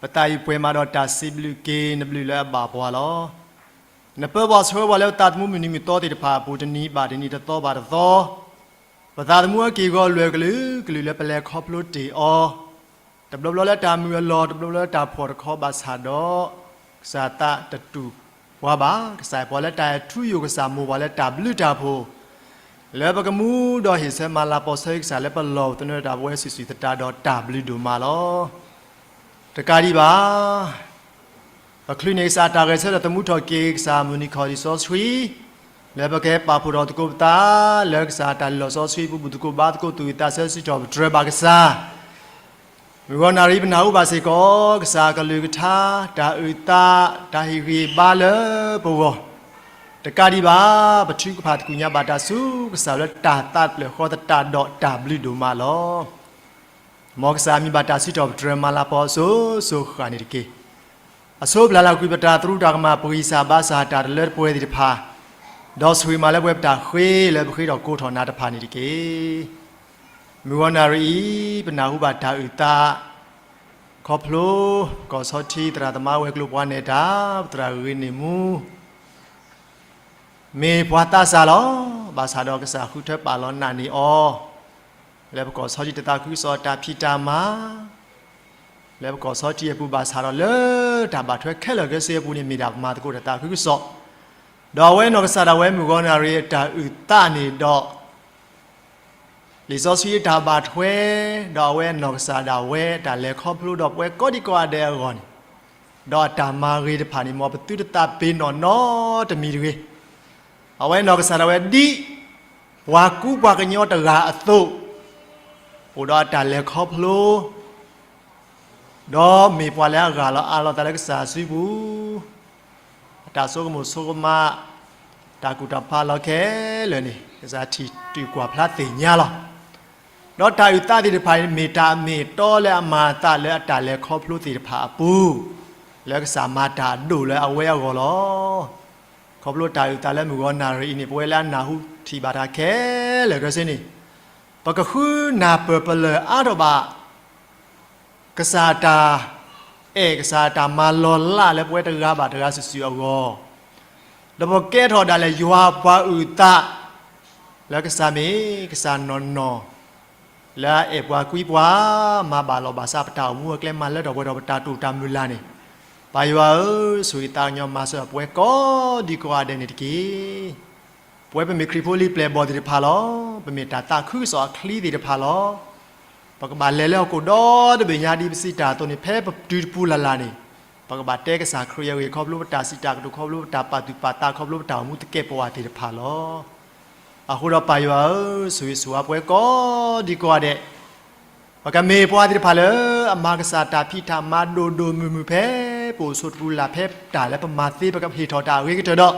ပသးအံၤပှဲၤမးဒီးတၢ်စံးဘျုးက့ၤနဘျုးလၢအဘၣ်ပှၤလီၤ. နပၢၤပှၤဆှၢပှၤလၢပသးသမူမုၢ်နံၤမုၢ်သီသ့ၣ်တဖၣ်အပူၤ တနံၤဘၣ်တနံၤ တသီဘၣ်တသီ ပသးသမူအက့ၢ်အဂီၤလွဲၢ်ကလုာ်ကလုာ်လၢပလဲၤခီဖျိတ့ၢ်အီၤ, တဘျီဘျီလၢတၢ်မုာ်အလီၢ် တဘျီဘျီလၢတၢ်ဖှီၣ်တခီဘၣ်ဆၣ်ဒီး ကစၢ်သးတတူၢ်ပှၤဘၣ်, ကစၢ်အံၤပှၤလၢတၢ်အဲၣ်ထူယိာ် ကစၢ်မိၢ်ပှၤလၢတၢ်ဘျုးတၢ်ဖှိၣ်, လၢပကမူဒီးဟ့ၣ်ဆၢမၤလၤပီၤဆၢ ကစၢ်လၢပလီၢ်ပသနၢၣ်တၢ်ပဝဲ စံးစံးသတးဒီးတၢ်ဘျုးဒိၣ်မးလီၤ. တကးဒံးဘၣ် ပချုးန့ၢ်ကစၢ်တၢ်ဂဲၤဆၢထၢၣ်သမူထီၣ်က့ၤ ကစၢ်မုၢ်နံၤခီၣ်ထံးစီဆှံ, လၢပကဟဲပာ်ဖှိၣ်ထီၣ်သကိးပသး လၢကစၢ်တၢ်လီၢ်စီဆှံပူၤ ဘူၣ်သကိးဘါသကိး သူၣ်ဝံၣ်သးဆၢ စံးထီၣ်ပတြၢၤဘၣ်ကစၢ်, မုၢ်ဂီၤနၣ်ရံၣ်ပနၢ်ဟူဘၣ်စ့ၢ်ကီး ကစၢ်ကလုၢ်ကထါ တၢ်အုၣ်သး တၢ်ဟ့ၣ်ဂံၢ်ဟ့ၣ်ဘါလၢပဂီၢ်, တကးဒံးဘၣ် ပထုကဖၣ်သကိးညါဘၣ်တၢ်ဆူ ကစၢ်လၢတၢ်သးတဖျၢၣ်ဃီသတးဒီးတၢ်ဘျုးဒိၣ်မးလီၤ. မ်ကစၢ်မံၤဘၣ်တၢ်စံးထီၣ်ပတြၢၤမၤလၤပီၤအစိၤစိၤဃၣ်န့ၣ်တက့ၢ်. အဆိပျၢ်လၢကွံာ်ပတၢ်သရူးတၢ်ကမၣ် ပှၤဂံၢ်စၢ်ဘါစၢ်တၢ်တလၢတပှဲၤသ့ၣ်တဖၣ်, ဒီးဆိၣ်ဂ့ၤမးလၢပဝဲပတၢ်ဃ့လၢပဃ့ထီၣ်ကိးထီၣ်နၤတဖၣ်န့ၣ်တက့ၢ်. မုၢ်ဂီၤနၣ်ရံၣ်အံၤ ပနၢ်ဟူဘၣ်တၢ်အုၣ်သး ခီဖျိ ကီၢ်ဆီထံသရၣ်သမါဝဲၤကျိၤပှၤနဲၣ်တၢ် ပသရၣ်ဂ့ၤန့ၣ်မူ မ့ၢ်ပှၤသးစၢ်လီၤ. ဘၣ်ဆၣ်ဒီးကစၢ်ဃုထၢပာ်လီၤနာ်န့ၢ်အီၤ လၢပကီၢ်ဆီထံတၢ်သးခုကစီၣ်တၢ်ဖံးတၢ်မၤ လၢပကီၢ်ဆီထံအပူၤဘၣ်ဆၣ်ဒီးလၢတၢ်ဘၣ်ထွဲခဲလၢာ်ခဲဆ့အပူၤန့ၣ် မ့ၢ်ဒၣ်ပမၤသကိးတၢ်သးခုကစီၣ်, ဒီးအဝဲနီၢ်ကစၢ်ဒၣ်ဝဲမုၢ်ဂီၤနၣ်ရံၣ်အတၢ်အုၣ်သးန့ၣ်ဒီး လံာ်စီဆှံအတၢ်ဘၣ်ထွဲ ဒီးအဝဲနီၢ်ကစၢ်ဒၣ်ဝဲအတၢ်လဲၤခီဖျိဒီးပဝဲကိးဒံကိးဂၤဒဲးအဂီၢ်န့ၣ်, ဒီးအတၢ်မၤဂ့ၤတဖၣ်န့ၣ် မ်ပသုတသးပ့ၤနီၣ်နီတမံၤတဂ့ၤ. အဝဲနီၢ်ကစၢ်ဒၣ်ဝဲဒ် ပှၤကူပှၤကညီတဂၤအသိး, အိၣ်ဒီးအတၢ်လဲၤခီဖျိ ဒီးမ့ၢ်ပှၤလၢအဂၢ်လီၤအးလီၤသးလၢကစၢ်စုပူၤ, အတၢ်ဆိကမိၣ်ဆိကမး, တၢ်ကူၣ်တၢ်ဖးလီၤခဲလၢာ်န့ၣ် ကစၢ်ထံၣ်တုာ်ကွၢ်ဖျါသ့ၣ်ညါလီၤ. ဒီးတၢ်အုၣ်သးသ့ၣ်တဖၣ်န့ၣ် မ့ၢ်တၢ်အမ့ၢ်အတီလၢအမၤအသးလၢအတၢ်လဲၤခီဖျိသ့ၣ်တဖၣ်အပူၤ, လၢကစၢ်မၤတၢ်အဒိၣ်လၢအဝဲအဂီၢ်လီၤ. ခီဖျိတၢ်အုၣ်သးလၢမုၢ်ဂီၤနၣ်ရံၣ်အံၤန့ၣ် ပဝဲလၢအနၢ်ဟူထံၣ်ဘၣ်တၢ်ခဲလၢာ်ခဲဆ့န့ၣ် ပကဃုနၢ်ပၢၢ်ပလၢၢ်အါထီၣ်ဘၣ် ကစၢ်တၢ်အဲၣ် ကစၢ်တၢ်မၤလီၤလးလၢပဝဲတဂၤဘၣ်တဂၤစုာ်စုာ်အဂီၢ်, ဒီးပကဲထီၣ်ဒၣ်လဲာ်ယွၤပှၤအုၣ်သး လၢကစၢ်မ့ၢ်ကစၢ်နီၢ်နီၢ် လၢအအဲၣ်ပှၤကွံပှၤ မၤဘၣ်လီၤဘၣ်စးပတၢ်အိၣ်မူအကျဲ မၤလၢထီၣ်ပှဲၤထီၣ်ပတၢ်တိာ်တၢ်မုၢ်လၢ်န့ၣ်, ပၢ်ယွၤဧၢ, ဆိၣ်ဂ့ၤသးကညီၤမၤစၢၤပဝဲကိးဒံကိးဂၤဒဲးန့ၣ်တက့ၢ်. ပဝဲပမ့ၢ်ခရံာ်ဖိလံၤပျဲၢ်ဘီၣ်သ့ၣ်တဖၣ်လီၤ. ပမ့ၢ်တၢ်သးခုကစီၣ်အချံသ့ၣ်တဖၣ်လီၤ. ပကဘၣ်လဲၤလၢဟီၣ်ခိၣ်ဒီတဘ့ၣ်ညါဒ်ပစံးတၢ်အသိးန့ၣ် ဖဲပတုၤတပူၤလၢ်လၢ်န့ၣ်, ပကဘၣ်တဲကစၢ်ခရံာ်အဂ့ၢ် ခီဖျိပတၢ်စံးတၢ်ကတိၤ ခီဖျိပတၢ်ပာ်သူၣ်ပာ်သး ခီဖျိပတၢ်အိၣ်မူသကဲာ်ပဝးသ့ၣ်တဖၣ်လီၤ. အဃိဒီးပၢ်ယွၤဧၢ, ဆိၣ်ဂ့ၤဆိၣ်ဝါပဝဲကိးဒံကိးဂၤဒဲး ပကမ့ၢ်ပှၤသ့ၣ်တဖၣ်လၢ အမၤကစၢ်တၢ်ဖံးတၢ်မၤဒိၣ်ဒိၣ်မုၢ်မုၢ်ဖဲ ပအိၣ်ဆိးတပူၤလၢ်လၢ် ဖဲတၢ်လၢပမၤသ့ ပကဟ့ၣ်ထီၣ်တၢ်အဂ့ၤကတၢၢ်ဒီး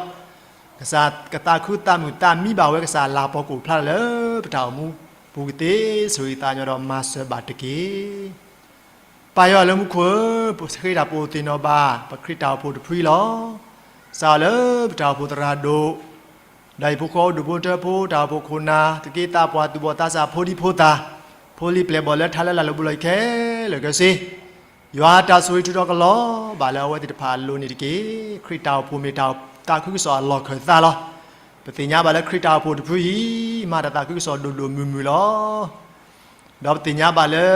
ကစၢ်ကသးခုသးမုာ်သးမံဘၣ်ဝဲ ကစၢ်လၤပီၤကအိၣ်ဖျါလၢပတၢ်အိၣ်မူပူၤကသ့, ဆိၣ်ဂ့ၤသးကညီၤဒီးမၤစၢၤဘၣ်တက့ၢ်. ပၢ်ယွၤလၢမူခိၣ်ဧၢ, ပဃ့တၢ်ပအိၣ်သ့ၣ်နီၣ်ဘၣ် ပခရံာ်တၢ်အိၣ်ဖှိၣ်တဖုအံၤလီၤ. စးထီၣ်လၢပတၢ်အိၣ်ဖှိၣ်သရၣ်ဒိၣ် ဒီးဟံၣ်ဖိဃီဖိ ဒူၣ်ဖိထၢဖိ တၢ်အိၣ်ဖှိၣ်ခိၣ်နၢ် သူၣ်က့သးပှၢ် သူၣ်ဘီၣ်သးစၢ် ဖိဒံဖိသၣ် ဖိလံၤပျဲၢ်ဘီၣ်လၢထါလၢလာ်လၢဘူးလီၢ်အံၤခဲလၢာ်ခဲဆ့, ယွၤတၢ်ဆိၣ်ဂ့ၤထုးထီၣ်ကလီၤဘၣ်လၢအဝဲသ့ၣ်တဖၣ်အလိၤန့ၣ်တက့ၢ်. ခရံာ်တၢ်အိၣ်ဖှိၣ်မ့ၢ်တၢ်သးခုကစီၣ်အလီၢ်ခၢၣ်သးလီၤ. ပသ့ၣ်ညါဘၣ်လၢခရံာ်တၢ်အိၣ်ဖှိၣ်တဖုအံၤ မၤတၢ်သးခုကစီၣ်ဒိၣ်ဒိၣ်မုၢ်မုၢ်လီၤ. ဒီးပသ့ၣ်ညါဘၣ်လၢ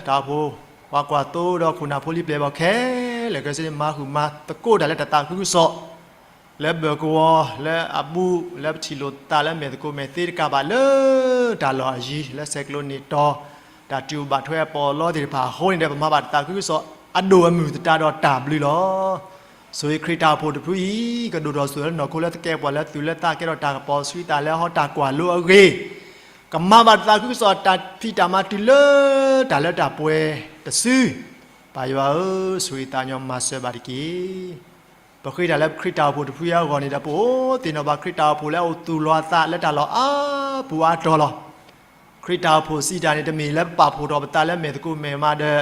တၢ်အိၣ်ဖှိၣ်ပှၤကွၢ်သိဒီးခိၣ်နၢ်ဖိလံၤပျဲၢ်ဘီၣ်ခဲလၢာ်ခဲဆ့န့ၣ် မၤဃုာ်မၤသကိးတၢ်လၢတၢ်သးခုကစီၣ် လၢဘၢၣ်ကဝီၤ လၢအဘူး လၢပထံၣ်လိာ်သးလၢမဲာ်သကိးမဲာ်သ့တကးဘၣ်လၢ တၢ်လီၢ်အယံၤ လၢဆဲးကျိးန့ၢ်တီၤ တၢ်တုၤအိၣ်ဘၣ်ထွဲအပီးအလီသ့ၣ်တဖၣ်အဃိန့ၣ်ဒီး ပမၤဘၣ်တၢ်သးခုကစီၣ်အဒိၣ်အမုၢ်သတးဒီးတၢ်ဘျုးလီၤ. ဆိၣ်ဂ့ၤခရံာ်တၢ်အိၣ်ဖှိၣ်တဖုအံၤ ကဒိၣ်ထီၣ်ဆိၣ်လၢနီၢ်ခိလၢသကဲာ်ပဝးလၢသူၣ်လၢသးကဲထီၣ်တၢ်ကပီၤဆှံသးလၢဟီၣ်တၢ်ကွၢ်လိအဂ့ၢ် ကမၤဘၣ်တၢ်သးခုကစီၣ်တၢ်ဖံးတၢ်မၤတုၤလၢတၢ်လၢတၢ်ပှဲၤတစု, ပၢ်ယွၤဧၢ, ဆိၣ်ဂ့ၤသးကညီၤမၤစၢၤဘၣ်တက့ၢ်. ပဃ့တၢ်လၢခရံာ်တၢ်အိၣ်ဖှိၣ်တဖုအံၤအဂီၢ်န့ၣ်ဒီး ပအိၣ်သ့ၣ်နီၣ်ဘၣ်ခရံာ်တၢ်အိၣ်ဖှိၣ်လၢအအိၣ်သူၣ်လီၤအသးလၢတၢ်လီၢ်အါပူၤအါတီၤလီၤ. ခရံာ်တၢ်အိၣ်ဖှိၣ်စံးတၢ်န့ၣ် တမ့ၢ်လၢပပာ်ဖှိၣ်ထီၣ်ပသးလၢမဲာ်သကိးမဲာ်မးဒီး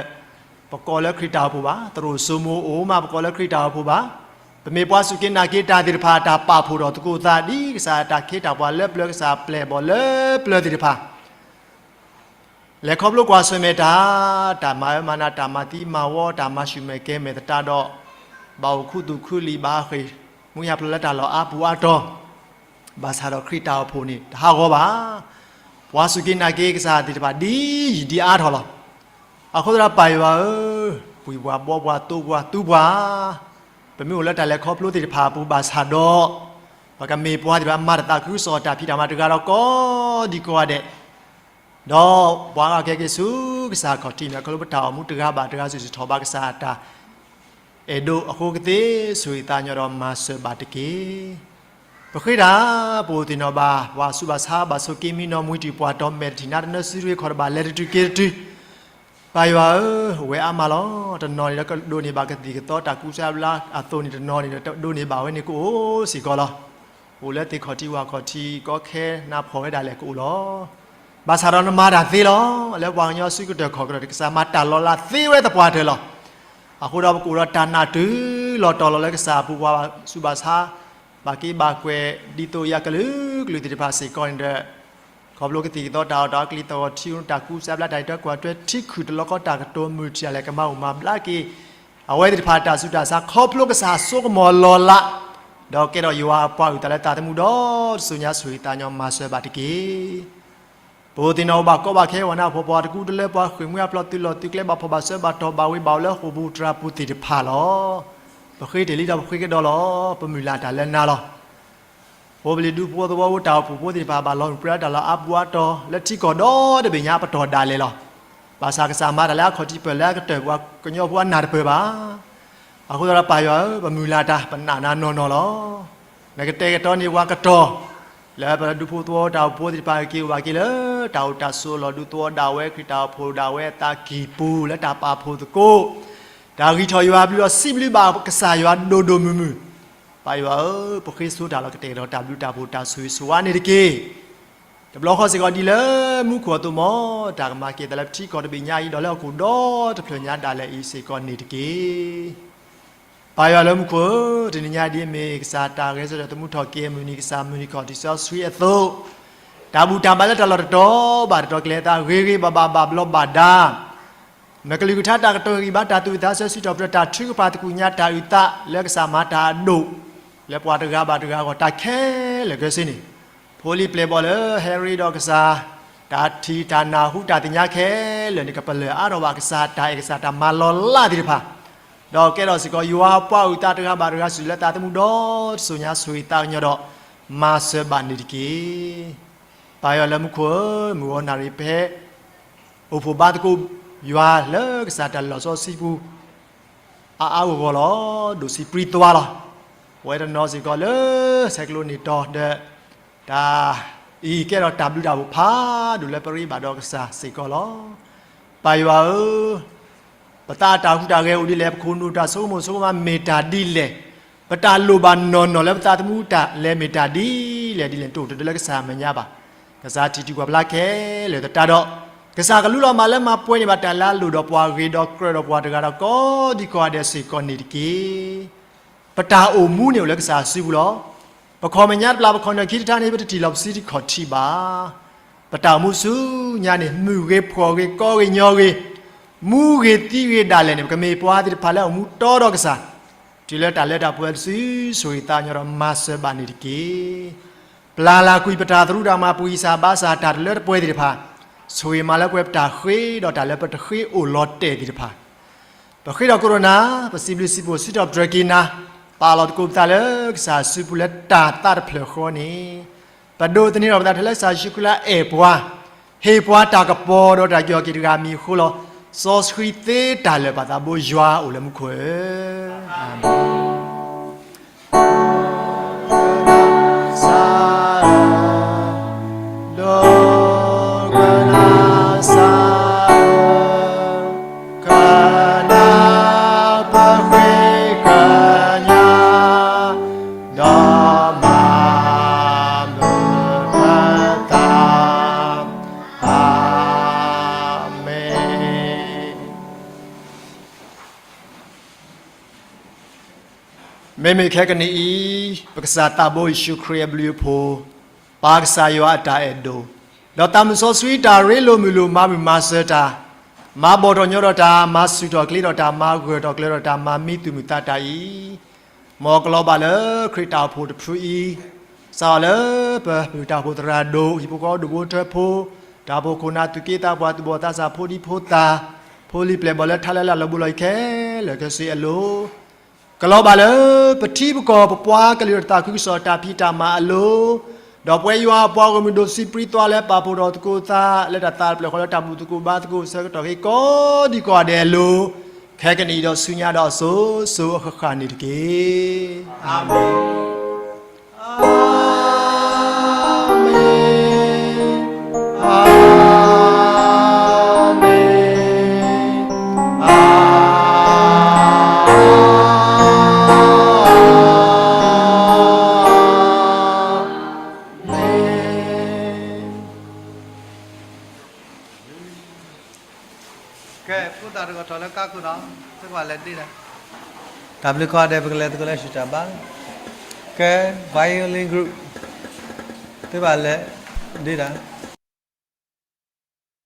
ပကိးလၢခရံာ်တၢ်အိၣ်ဖှိၣ်ဘၣ်. သရိာ်စိမိၤအိၣ်မး ပကိးလၢခရံာ်တၢ်အိၣ်ဖှိၣ်ဘၣ်. ပမ့ၢ်ပှၤစူၢ်က့ၤနာ်က့ၤတၢ်သ့ၣ်တဖၣ် တၢ်ပာ်ဖှိၣ်ထီၣ်သကိးသးဒ်ကစၢ်တၢ်ခ့တၢ်ပှၤလၢပျၢၤ ကစၢ်ပျဲၢ်ဘီၣ်လၢပျၢၤသ့ၣ်တဖၣ် လဲၤခီဖျိကွၢ်ဆၢၣ်မဲာ်တၢ်, တၢ်မၤအၢမၤနး တၢ်မၤသံမၤဝီ တၢ်မၤဆူၣ်မဲာ်ကဲမဲာ်သတးဒီး ဘၣ်အိၣ်ခူသူၣ်ခူလံာ် ဘၣ်ဟးဃ့ၢ်မူဟးဖျိးလၢတၢ်လီၢ်အါပူၤအါတီၤ, ဘၣ်ဆၣ်ဒီးခရံာ်တၢ်အိၣ်ဖှိၣ်န့ၣ် တဟးဂီၤဘၣ်. ပှၤစူၢ်က့ၤနာ်က့ၤကစၢ်သ့ၣ်တဖၣ်ဒ်ယံာ်ဒ်အါထီၣ်လီၤ. အဃိသတးဒီးပၢ်ယွၤဧၢ, ပှံၤပှၤဘီပှၤ သိပှၤသူပှၤ, ပမ့ၢ်အိၣ်လၢတၢ်လဲၤခီဖျိသ့ၣ်တဖၣ်အပူၤဘၣ်ဆၣ်ဒီး ပကမ့ၢ်ပှၤသ့ၣ်တဖၣ်မၤတၢ်သးခုကစီၣ်တၢ်ဖံးတၢ်မၤတဂၤဒီးကိးဒံကိးဂၤဒဲး ဒီးပှၤဂၤကဟဲက့ၤဆူကစၢ်ခီၣ်ထံးန့ၣ် ခီဖျိပတၢ်အိၣ်မူတဂၤဘၣ်တဂၤစုာ်စုာ်ထီၣ်ဘၣ်ကစၢ်တၢ်အဲၣ်ဒိးအဃိကသ့ ဆိၣ်ဂ့ၤသးကညီၤဒီးမၤစၢၤဘၣ်တက့ၢ်. ပဃ့တၢ် ပအိၣ်သ့ၣ်နီၣ်ဘၣ် ပှၤဆူးဘၣ်ဆါ ဘၣ်ဆိးက့မံနီၤ မှံတံာ်ပှၢ်တီၤ မဲာ်တထံၣ်နါတနၢ စုရ့ခီၣ်တဘၣ် လဲၤတတုၤက့ၤတတုၤ ပၢ်ယွၤဧၢ, အိၣ်ဝဲအါမးလီၤ. တနီၤန့ၣ်ဒီး ကဒိးန့ၢ်ဘၣ်ကသံၣ်ကသီတၢ်ကူစါဘျါအသိးန့ၣ် တနီၤန့ၣ်ဒီး ဒိးန့ၢ်ဘၣ်ဝဲန့ၣ်ကအိၣ်စ့ၢ်ကီးလီၤ. အိၣ်လၢသ့ၣ်ခီၣ်ထံးဝၣ်ခီၣ်ထံး ကီခဲနးဖှီၣ်ဝဲဒၣ်လဲာ်ကအိၣ်လီၤ. ဘၣ်ဆၣ်ဒီးနမၤတၢ်သ့လီၤ. လၢပှၤကညီစုကတၢၢ်ခီၣ်ကတၢၢ် ကစၢ်မၤတၢ်လီၤလးသ့ဝဲသပှၢ်တၢၢ်လီၤ. အဃိဒီးပကအိၣ်ဒီးတၢ်နာ်တုၤလီၤတီၤလီၤလၢကစၢ်အပူၤ ပှၤဆူးဘၣ်ဆါ ဘၣ်က့ဘၣ်ကွဲးဒ်သိးယၤကလုာ်ကလုာ်သ့ၣ်တဖၣ်စ့ၢ်ကီးန့ၣ်ဒီး, ခီဖျိကသံၣ်ကသီတၢ်အီၣ်တၢ်အီ ကလံၤသီၣ်ဂီၤထံ တၢ်ကူစါဘျါ တၢ်အံးထွဲကွၢ်ထွဲ ထံခုၣ်တလီၤကီ တၢ်ကတိၤမုၢ်ထံၣ် အလဲၤကမၤအိၣ်မၤဘျါက့ၤ အဝဲသ့ၣ်တဖၣ်တၢ်ဆူးတၢ်ဆါ ခီဖျိကစၢ်အစိကမီၤလီၤလး, ဒီးကဲထီၣ်ယွၤအပှၤအုၣ်သးလၢသးသမူဒီးတစိၤညါ ဆိၣ်ဂ့ၤသးညီမၤစၢၤဘၣ်တက့ၢ်. ပအိၣ်သ့ၣ်နီၣ်အိၣ်ဘၣ်ကီဘၣ်ခဲ ပှၤနၢ်ပၢၢ်ဖိ ပှၤတကူတလၢ ပှၤဃ့ၢ်မှံဟးဖျိး သုးလီၢ်သုးကျဲ ဘၣ်ဖှီၣ်ဘၣ်စၢၤ ဘၣ်တီၢ်ဘၣ်ဝ့ၤ ဘၣ်အိၣ်လၢဃိာ်ပူၤတြၤပူၤသ့ၣ်တဖၣ်လီၤ. ပဃ့တ့ၢ်လံဒီးပဃ့ကဒီးလီၤ. ပမုၢ်လၢ်တၢ်လၢနၤလီၤ. ဖိပလံၤဒူဖိသဝီဖိ တၢ်အိၣ်ဖှိၣ်ဖိသ့ၣ်တဖၣ် ဘၣ်လီၤမုၢ်ပြၢတၢ်လီၢ်အါပူၤအါတီၤ လၢထံကီၢ်ဒီတဘ့ၣ်ညါ ပတီၢ်ဒၣ်လဲာ်လီၤ. ဘၣ်ဆၣ်ကစၢ်မၤတၢ်လၢအခီၣ်ထံး ပၢၢ်လၢအကတၢၢ် ပှၤကညီဖိအနၢ်တပၢၢ်ဘၣ်. အဃိသတးဒီးပၢ်ယွၤဧၢ, ပမုၢ်လၢ်တၢ် ပနာ်နၤနီၢ်နီၢ်လီၤ. နကတဲာ်ကတီၤန့ၢ်ပှၤကတီၢ် လၢပဒူဖိသဝီဖိ တၢ်အိၣ်ဖှိၣ်သ့ၣ်တဖၣ် က့ၤအိၣ်ဘၣ်က့ၤလၢ တၢ်အိၣ်တၢ်ဆိး လီၤဒူသဝီဒၣ်ဝဲ ခရံာ်တၢ်အိၣ်ဖှိၣ်ဒၣ်ဝဲ အသးကံၢ်ပူၤ လၢတၢ်ပာ်ဖှိၣ်သကိး တၢ်ဂံၢ်ထီၣ်ယွၤအဘျုး ဒီးစံးဘျုးဘၣ်ကစၢ်ယွၤဒိၣ်ဒိၣ်မုၢ်မုၢ်. ပၢ်ယွၤဧၢ, ပဃ့ဆိတၢ်လီၤ ကတဲာ်ကတီၤတၢ်ဘျုးတၢ်ဖှိၣ် တၢ်ဆိၣ်ဂ့ၤဆိၣ်ဝါန့ၣ်တက့ၢ်. တဘျီဃီစ့ၢ်ကီးဒ်လၢမူခိၣ်အသိးမီၤ, တၢ်ကမၤက့ၤသးလၢပထံကီၢ်တဘ့ၣ်ညါအံၤ ဒီးလၢဟီၣ်ခိၣ်ဒီတဖျၢၣ်ညါဒၣ်လဲာ်အံၤစ့ၢ်ကီးန့ၣ်တက့ၢ်. ပၢ်ယွၤလၢမူခိၣ်ဧၢ, တနံၤညါဒ်အမ့ၢ်ကစၢ်တၢ်ဂဲၤဆၢထၢၣ်သမူထီၣ်က့ၤအမုၢ်နံၤ ကစၢ်မုၢ်နံၤခီၣ်ထံးစီဆှံအသိး, တၢ်ဘူၣ်တၢ်ဘါလၢတၢ်လီၢ်တတီၤဘၣ်တတီၤ ကလဲၤအသးဂ့ၤဂ့ၤဘၣ်ဘၣ်ဘၣ်ဘျီးဘၣ်ဒါ နကလုၢ်ကထါတၢ်ကတိၤဟ့ၣ်ဂံၢ်ဘါ တၢ်သူၣ်ဝံၣ်သးဆၢ စံးထီၣ်ပတြၢၤတၢ်ထုကဖၣ် သကူၣ်ညါတၢ်အုၣ်သး လၢကစၢ်မၤတၢ်အဒိၣ် လၢပှၤတဂၤဘၣ်တဂၤအဂီၢ် တၢ်ခဲလၢာ်ခဲဆ့န့ၣ်, ဖိလံၤပျဲၢ်ဘီၣ်လၢဟဲရ့ဒီးကစၢ် တၢ်ထံၣ်တၢ်နၢ်ဟူတၢ်သ့ၣ်ညါခဲလၢာ်န့ၣ် ကပလၢၢ်အါထီၣ်ဘၣ်ကစၢ်တၢ်အဲၣ် ကစၢ်တၢ်မၤလီၤလးသ့ၣ်တဖၣ်, ဒီးကဲထီၣ်စ့ၢ်ကီး ယွၤအပှၤအုၣ်သးတဂၤဘၣ်တဂၤ စူၢ်လၢသးသမူဒီတစိၤညါ ဆိၣ်ဂ့ၤသးကညီၤဒီး မၤစၢၤဘၣ်န့ၣ်တက့ၢ်. ပၢ်ယွၤလၢမူခိၣ်ဧၢ, မုၢ်ဂီၤနၣ်ရံၣ် ပဟဲအိၣ်ဖှိၣ်ဘါသကိးယွၤလၢကစၢ်တၢ်လီၢ်စီဆှံပူၤ အါအါဂီၢ်ဂီၢ်လီၤ. ဒိၣ်စံးပြံသွါလီၤ. ပဝဲတနီၤစ့ၢ်ကီးလၢ ဆဲးကျိးန့ၢ်တီၤဒီး တၢ်အံၤကဲထီၣ်တၢ်ဘျုးတၢ်ဖှိၣ်ဖးဒိၣ်လၢပရ့ဘၣ်ဒီးကစၢ်စ့ၢ်ကီးလီၤ. ပၢ်ယွၤဧၢ, ပသးအတၢ်ဟူးတၢ်ဂဲၤအိၣ်ဒ်လဲၣ်, ပခိၣ်နူာ်တၢ်ဆိကမိၣ်ဆိကမးမ့ၢ်တၢ်ဒ်လဲၣ်, ပတၢ်လိၣ်ဘၣ်နီၢ်နီၢ်လၢပသးသမူတၢ်လဲၤမ့ၢ်တၢ်ဒ်လဲၣ်ဒ်လဲၣ်န့ၣ် တအိၣ်တဒၢလၢကစၢ်အမဲာ်ညါဘၣ်. ကစၢ်ထံၣ်တံၢ်ကွၢ်ဖျါခဲလၢာ်သတးဒီး, ကစၢ်ကလူလီၤမၢ်လၢမၤပှဲၤန့ၢ်ဘၣ်တၢ်လၢအလိၣ်ဒီးပှၤဂ့ၤဒီးကြၢးဒီးပှၤတဂၤဒီးကိးဒံကိးဂၤဒဲးစ့ၢ်ကီးန့ၣ်တက့ၢ်. ပတၢ်အိၣ်မူန့ၣ်အိၣ်လၢကစၢ်အစုပူၤလီၤ. ပခီၣ်မဲာ်ညါတပျၢ် ပခီၣ်နၢၣ်ခံတထါန့ၣ် ပတထံၣ်လီၤပစုတံၢ်ခီၣ်ထံးဘၣ်. ပတၢ်အိၣ်မူဆူညါန့ၣ် မုၢ်ဂ့ၤဖှီၣ်ဂ့ၤ ကီဂ့ၤညီဂ့ၤ, မူဂ့ၤသံဂ့ၤဒၣ်လဲာ်န့ၣ် ပကမ့ၢ်ပှၤသ့ၣ်တဖၣ်လၢအိၣ်မူတီဒီးကစၢ်, တုၤလၢတၢ်လၢတၢ်ပှဲၤတစု ဆိၣ်ဂ့ၤသးကညီၤဒီးမၤစၢၤဘၣ်န့ၣ်တက့ၢ်. ပျၢ်လၢ်ကွံာ်ပတၢ်သရူးတၢ်ကမၣ် ပှံၢ်စၢ်ဘါစၢ်တၢ်တလၢတပှဲၤသ့ၣ်တဖၣ်, ဆိၣ်ဂ့ၤမၤလၢပှဲၤပတၢ်ဃ့ဒီးတၢ်လၢပတဃ့အိၣ်လီၤတဲာ်သ့ၣ်တဖၣ် ပဃ့ထီၣ်ကိရိနၤ, ပစံးဘျုးစံးဖှိၣ် စံးထီၣ်ပတြၢၤက့ၤနၤ, ပာ်လီၤသကိးပသးလၢကစၢ်အစုပူၤလၢတၢ်သးတဖျၢၣ်ဃီန့ၣ်, ပဒိးသန့ၤထီၣ်ပသးထဲလၢကစၢ်ယ့ၣ်ၡူးခရံာ်လၢအအဲၣ်ပှၤ, ဟ့ၣ်ပှၤတၢ်ကပီၤဒီးတၢ်ယူးယီၣ်က့ၤတဂၤအမံၤအဃိလီၤ. စီဆှံသ့တၢ်လၢာ်ပၢ်သးဘိယွၤအိၣ်လၢမူခိၣ်ဧၢ, အၤမ့ၣ်. မ့မ့ၢ်ခဲကနံၣ်အံၤ, ပကစၢ်သးဘိယ့ၣ်ၡူးခရံာ်အဘျုးအဖှိၣ်, ပၢ်ကစၢ်ယွၤအတၢ်အဲၣ်ဒိၣ်, ဒီးသးမုၢ်စီဆှံတၢ်ရ့လိာ်မုာ်လိာ် မၤမုာ်မၤစၢၤတၢ်, မၤဘီၣ်ထီၣ်ညီထီၣ်တၢ်, မၤဆူၣ်ထီၣ်ချ့ထီၣ်တၢ်, မၤဂၢၢ်ထီၣ်ကျၢၤထီၣ်တၢ်, မၤမံသူၣ်မုာ်သးတၢ်အံၤ, မ်ကလီၤဘၣ်လၢခရံာ်တၢ်အိၣ်ဖှိၣ်တဖုအံၤ, စးထီၣ်လၢပပုၢ်တၢ်အိၣ်ဖှိၣ်သရၣ်ဒိၣ်, ဟံၣ်ဖိဃီဖိဒိၣ်ဖိထၢဖိ, တၢ်အိၣ်ဖှိၣ်ခိၣ်နၢ်သူၣ်က့သးပှၢ် သူၣ်ဘီၣ်သးစၢ်ဖိဒံဖိသၣ်, ဖိလံၤပျဲၢ်ဘီၣ်လၢထါလၢလာ်လၢာ်ဘိလီၤအံၤခဲလၢာ်ခဲဆ့အလိၤ, ကလီၤဘၣ်လၢပထံပကီၢ် ပပှၤကလုာ်တၢ်သးခုကစီၣ်တၢ်ဖံးတၢ်မၤအလိၤ, ဒီးပဝဲယွၤအပှၤဂီၢ်မုၢ်ဒိၣ်စံးပြံသွါလၢ ပာ်ဖှိၣ်ထီၣ်သကိးသးလၢတၢ်သးတဖျၢၣ်ဃီ လၢတၢ်ဘူၣ်သကိးဘါသကိးဆၢကတီၢ်ခဲအံၤ ကိးဒံကိးဂၤဒဲးအလိၤ, ခဲကနံၣ်အံၤဒီးဆူညါဒီးအစိၤစိၤအဃၣ်ဃၣ်န့ၣ်တက့ၢ်. အၤမ့ၣ်. အၤမ့ၣ်, အၤမ့ၣ်, အၤမ့ၣ်. ကဲ ဖိသၣ်တဂီၢ်ထီၣ်လၢကါခိၣ်နီၤ, သ့ၣ်ကဝၣ်လဲၤဒ့ဒီး, တၢ်ဘျုးကိးဂၤဒဲး ပကလဲၤသကိးလၢဟံၣ်တၢ်ဘါလီၤ. ကဲ violin group သ့ၣ်ဘၣ်လဲၤဒ့ဒၣ်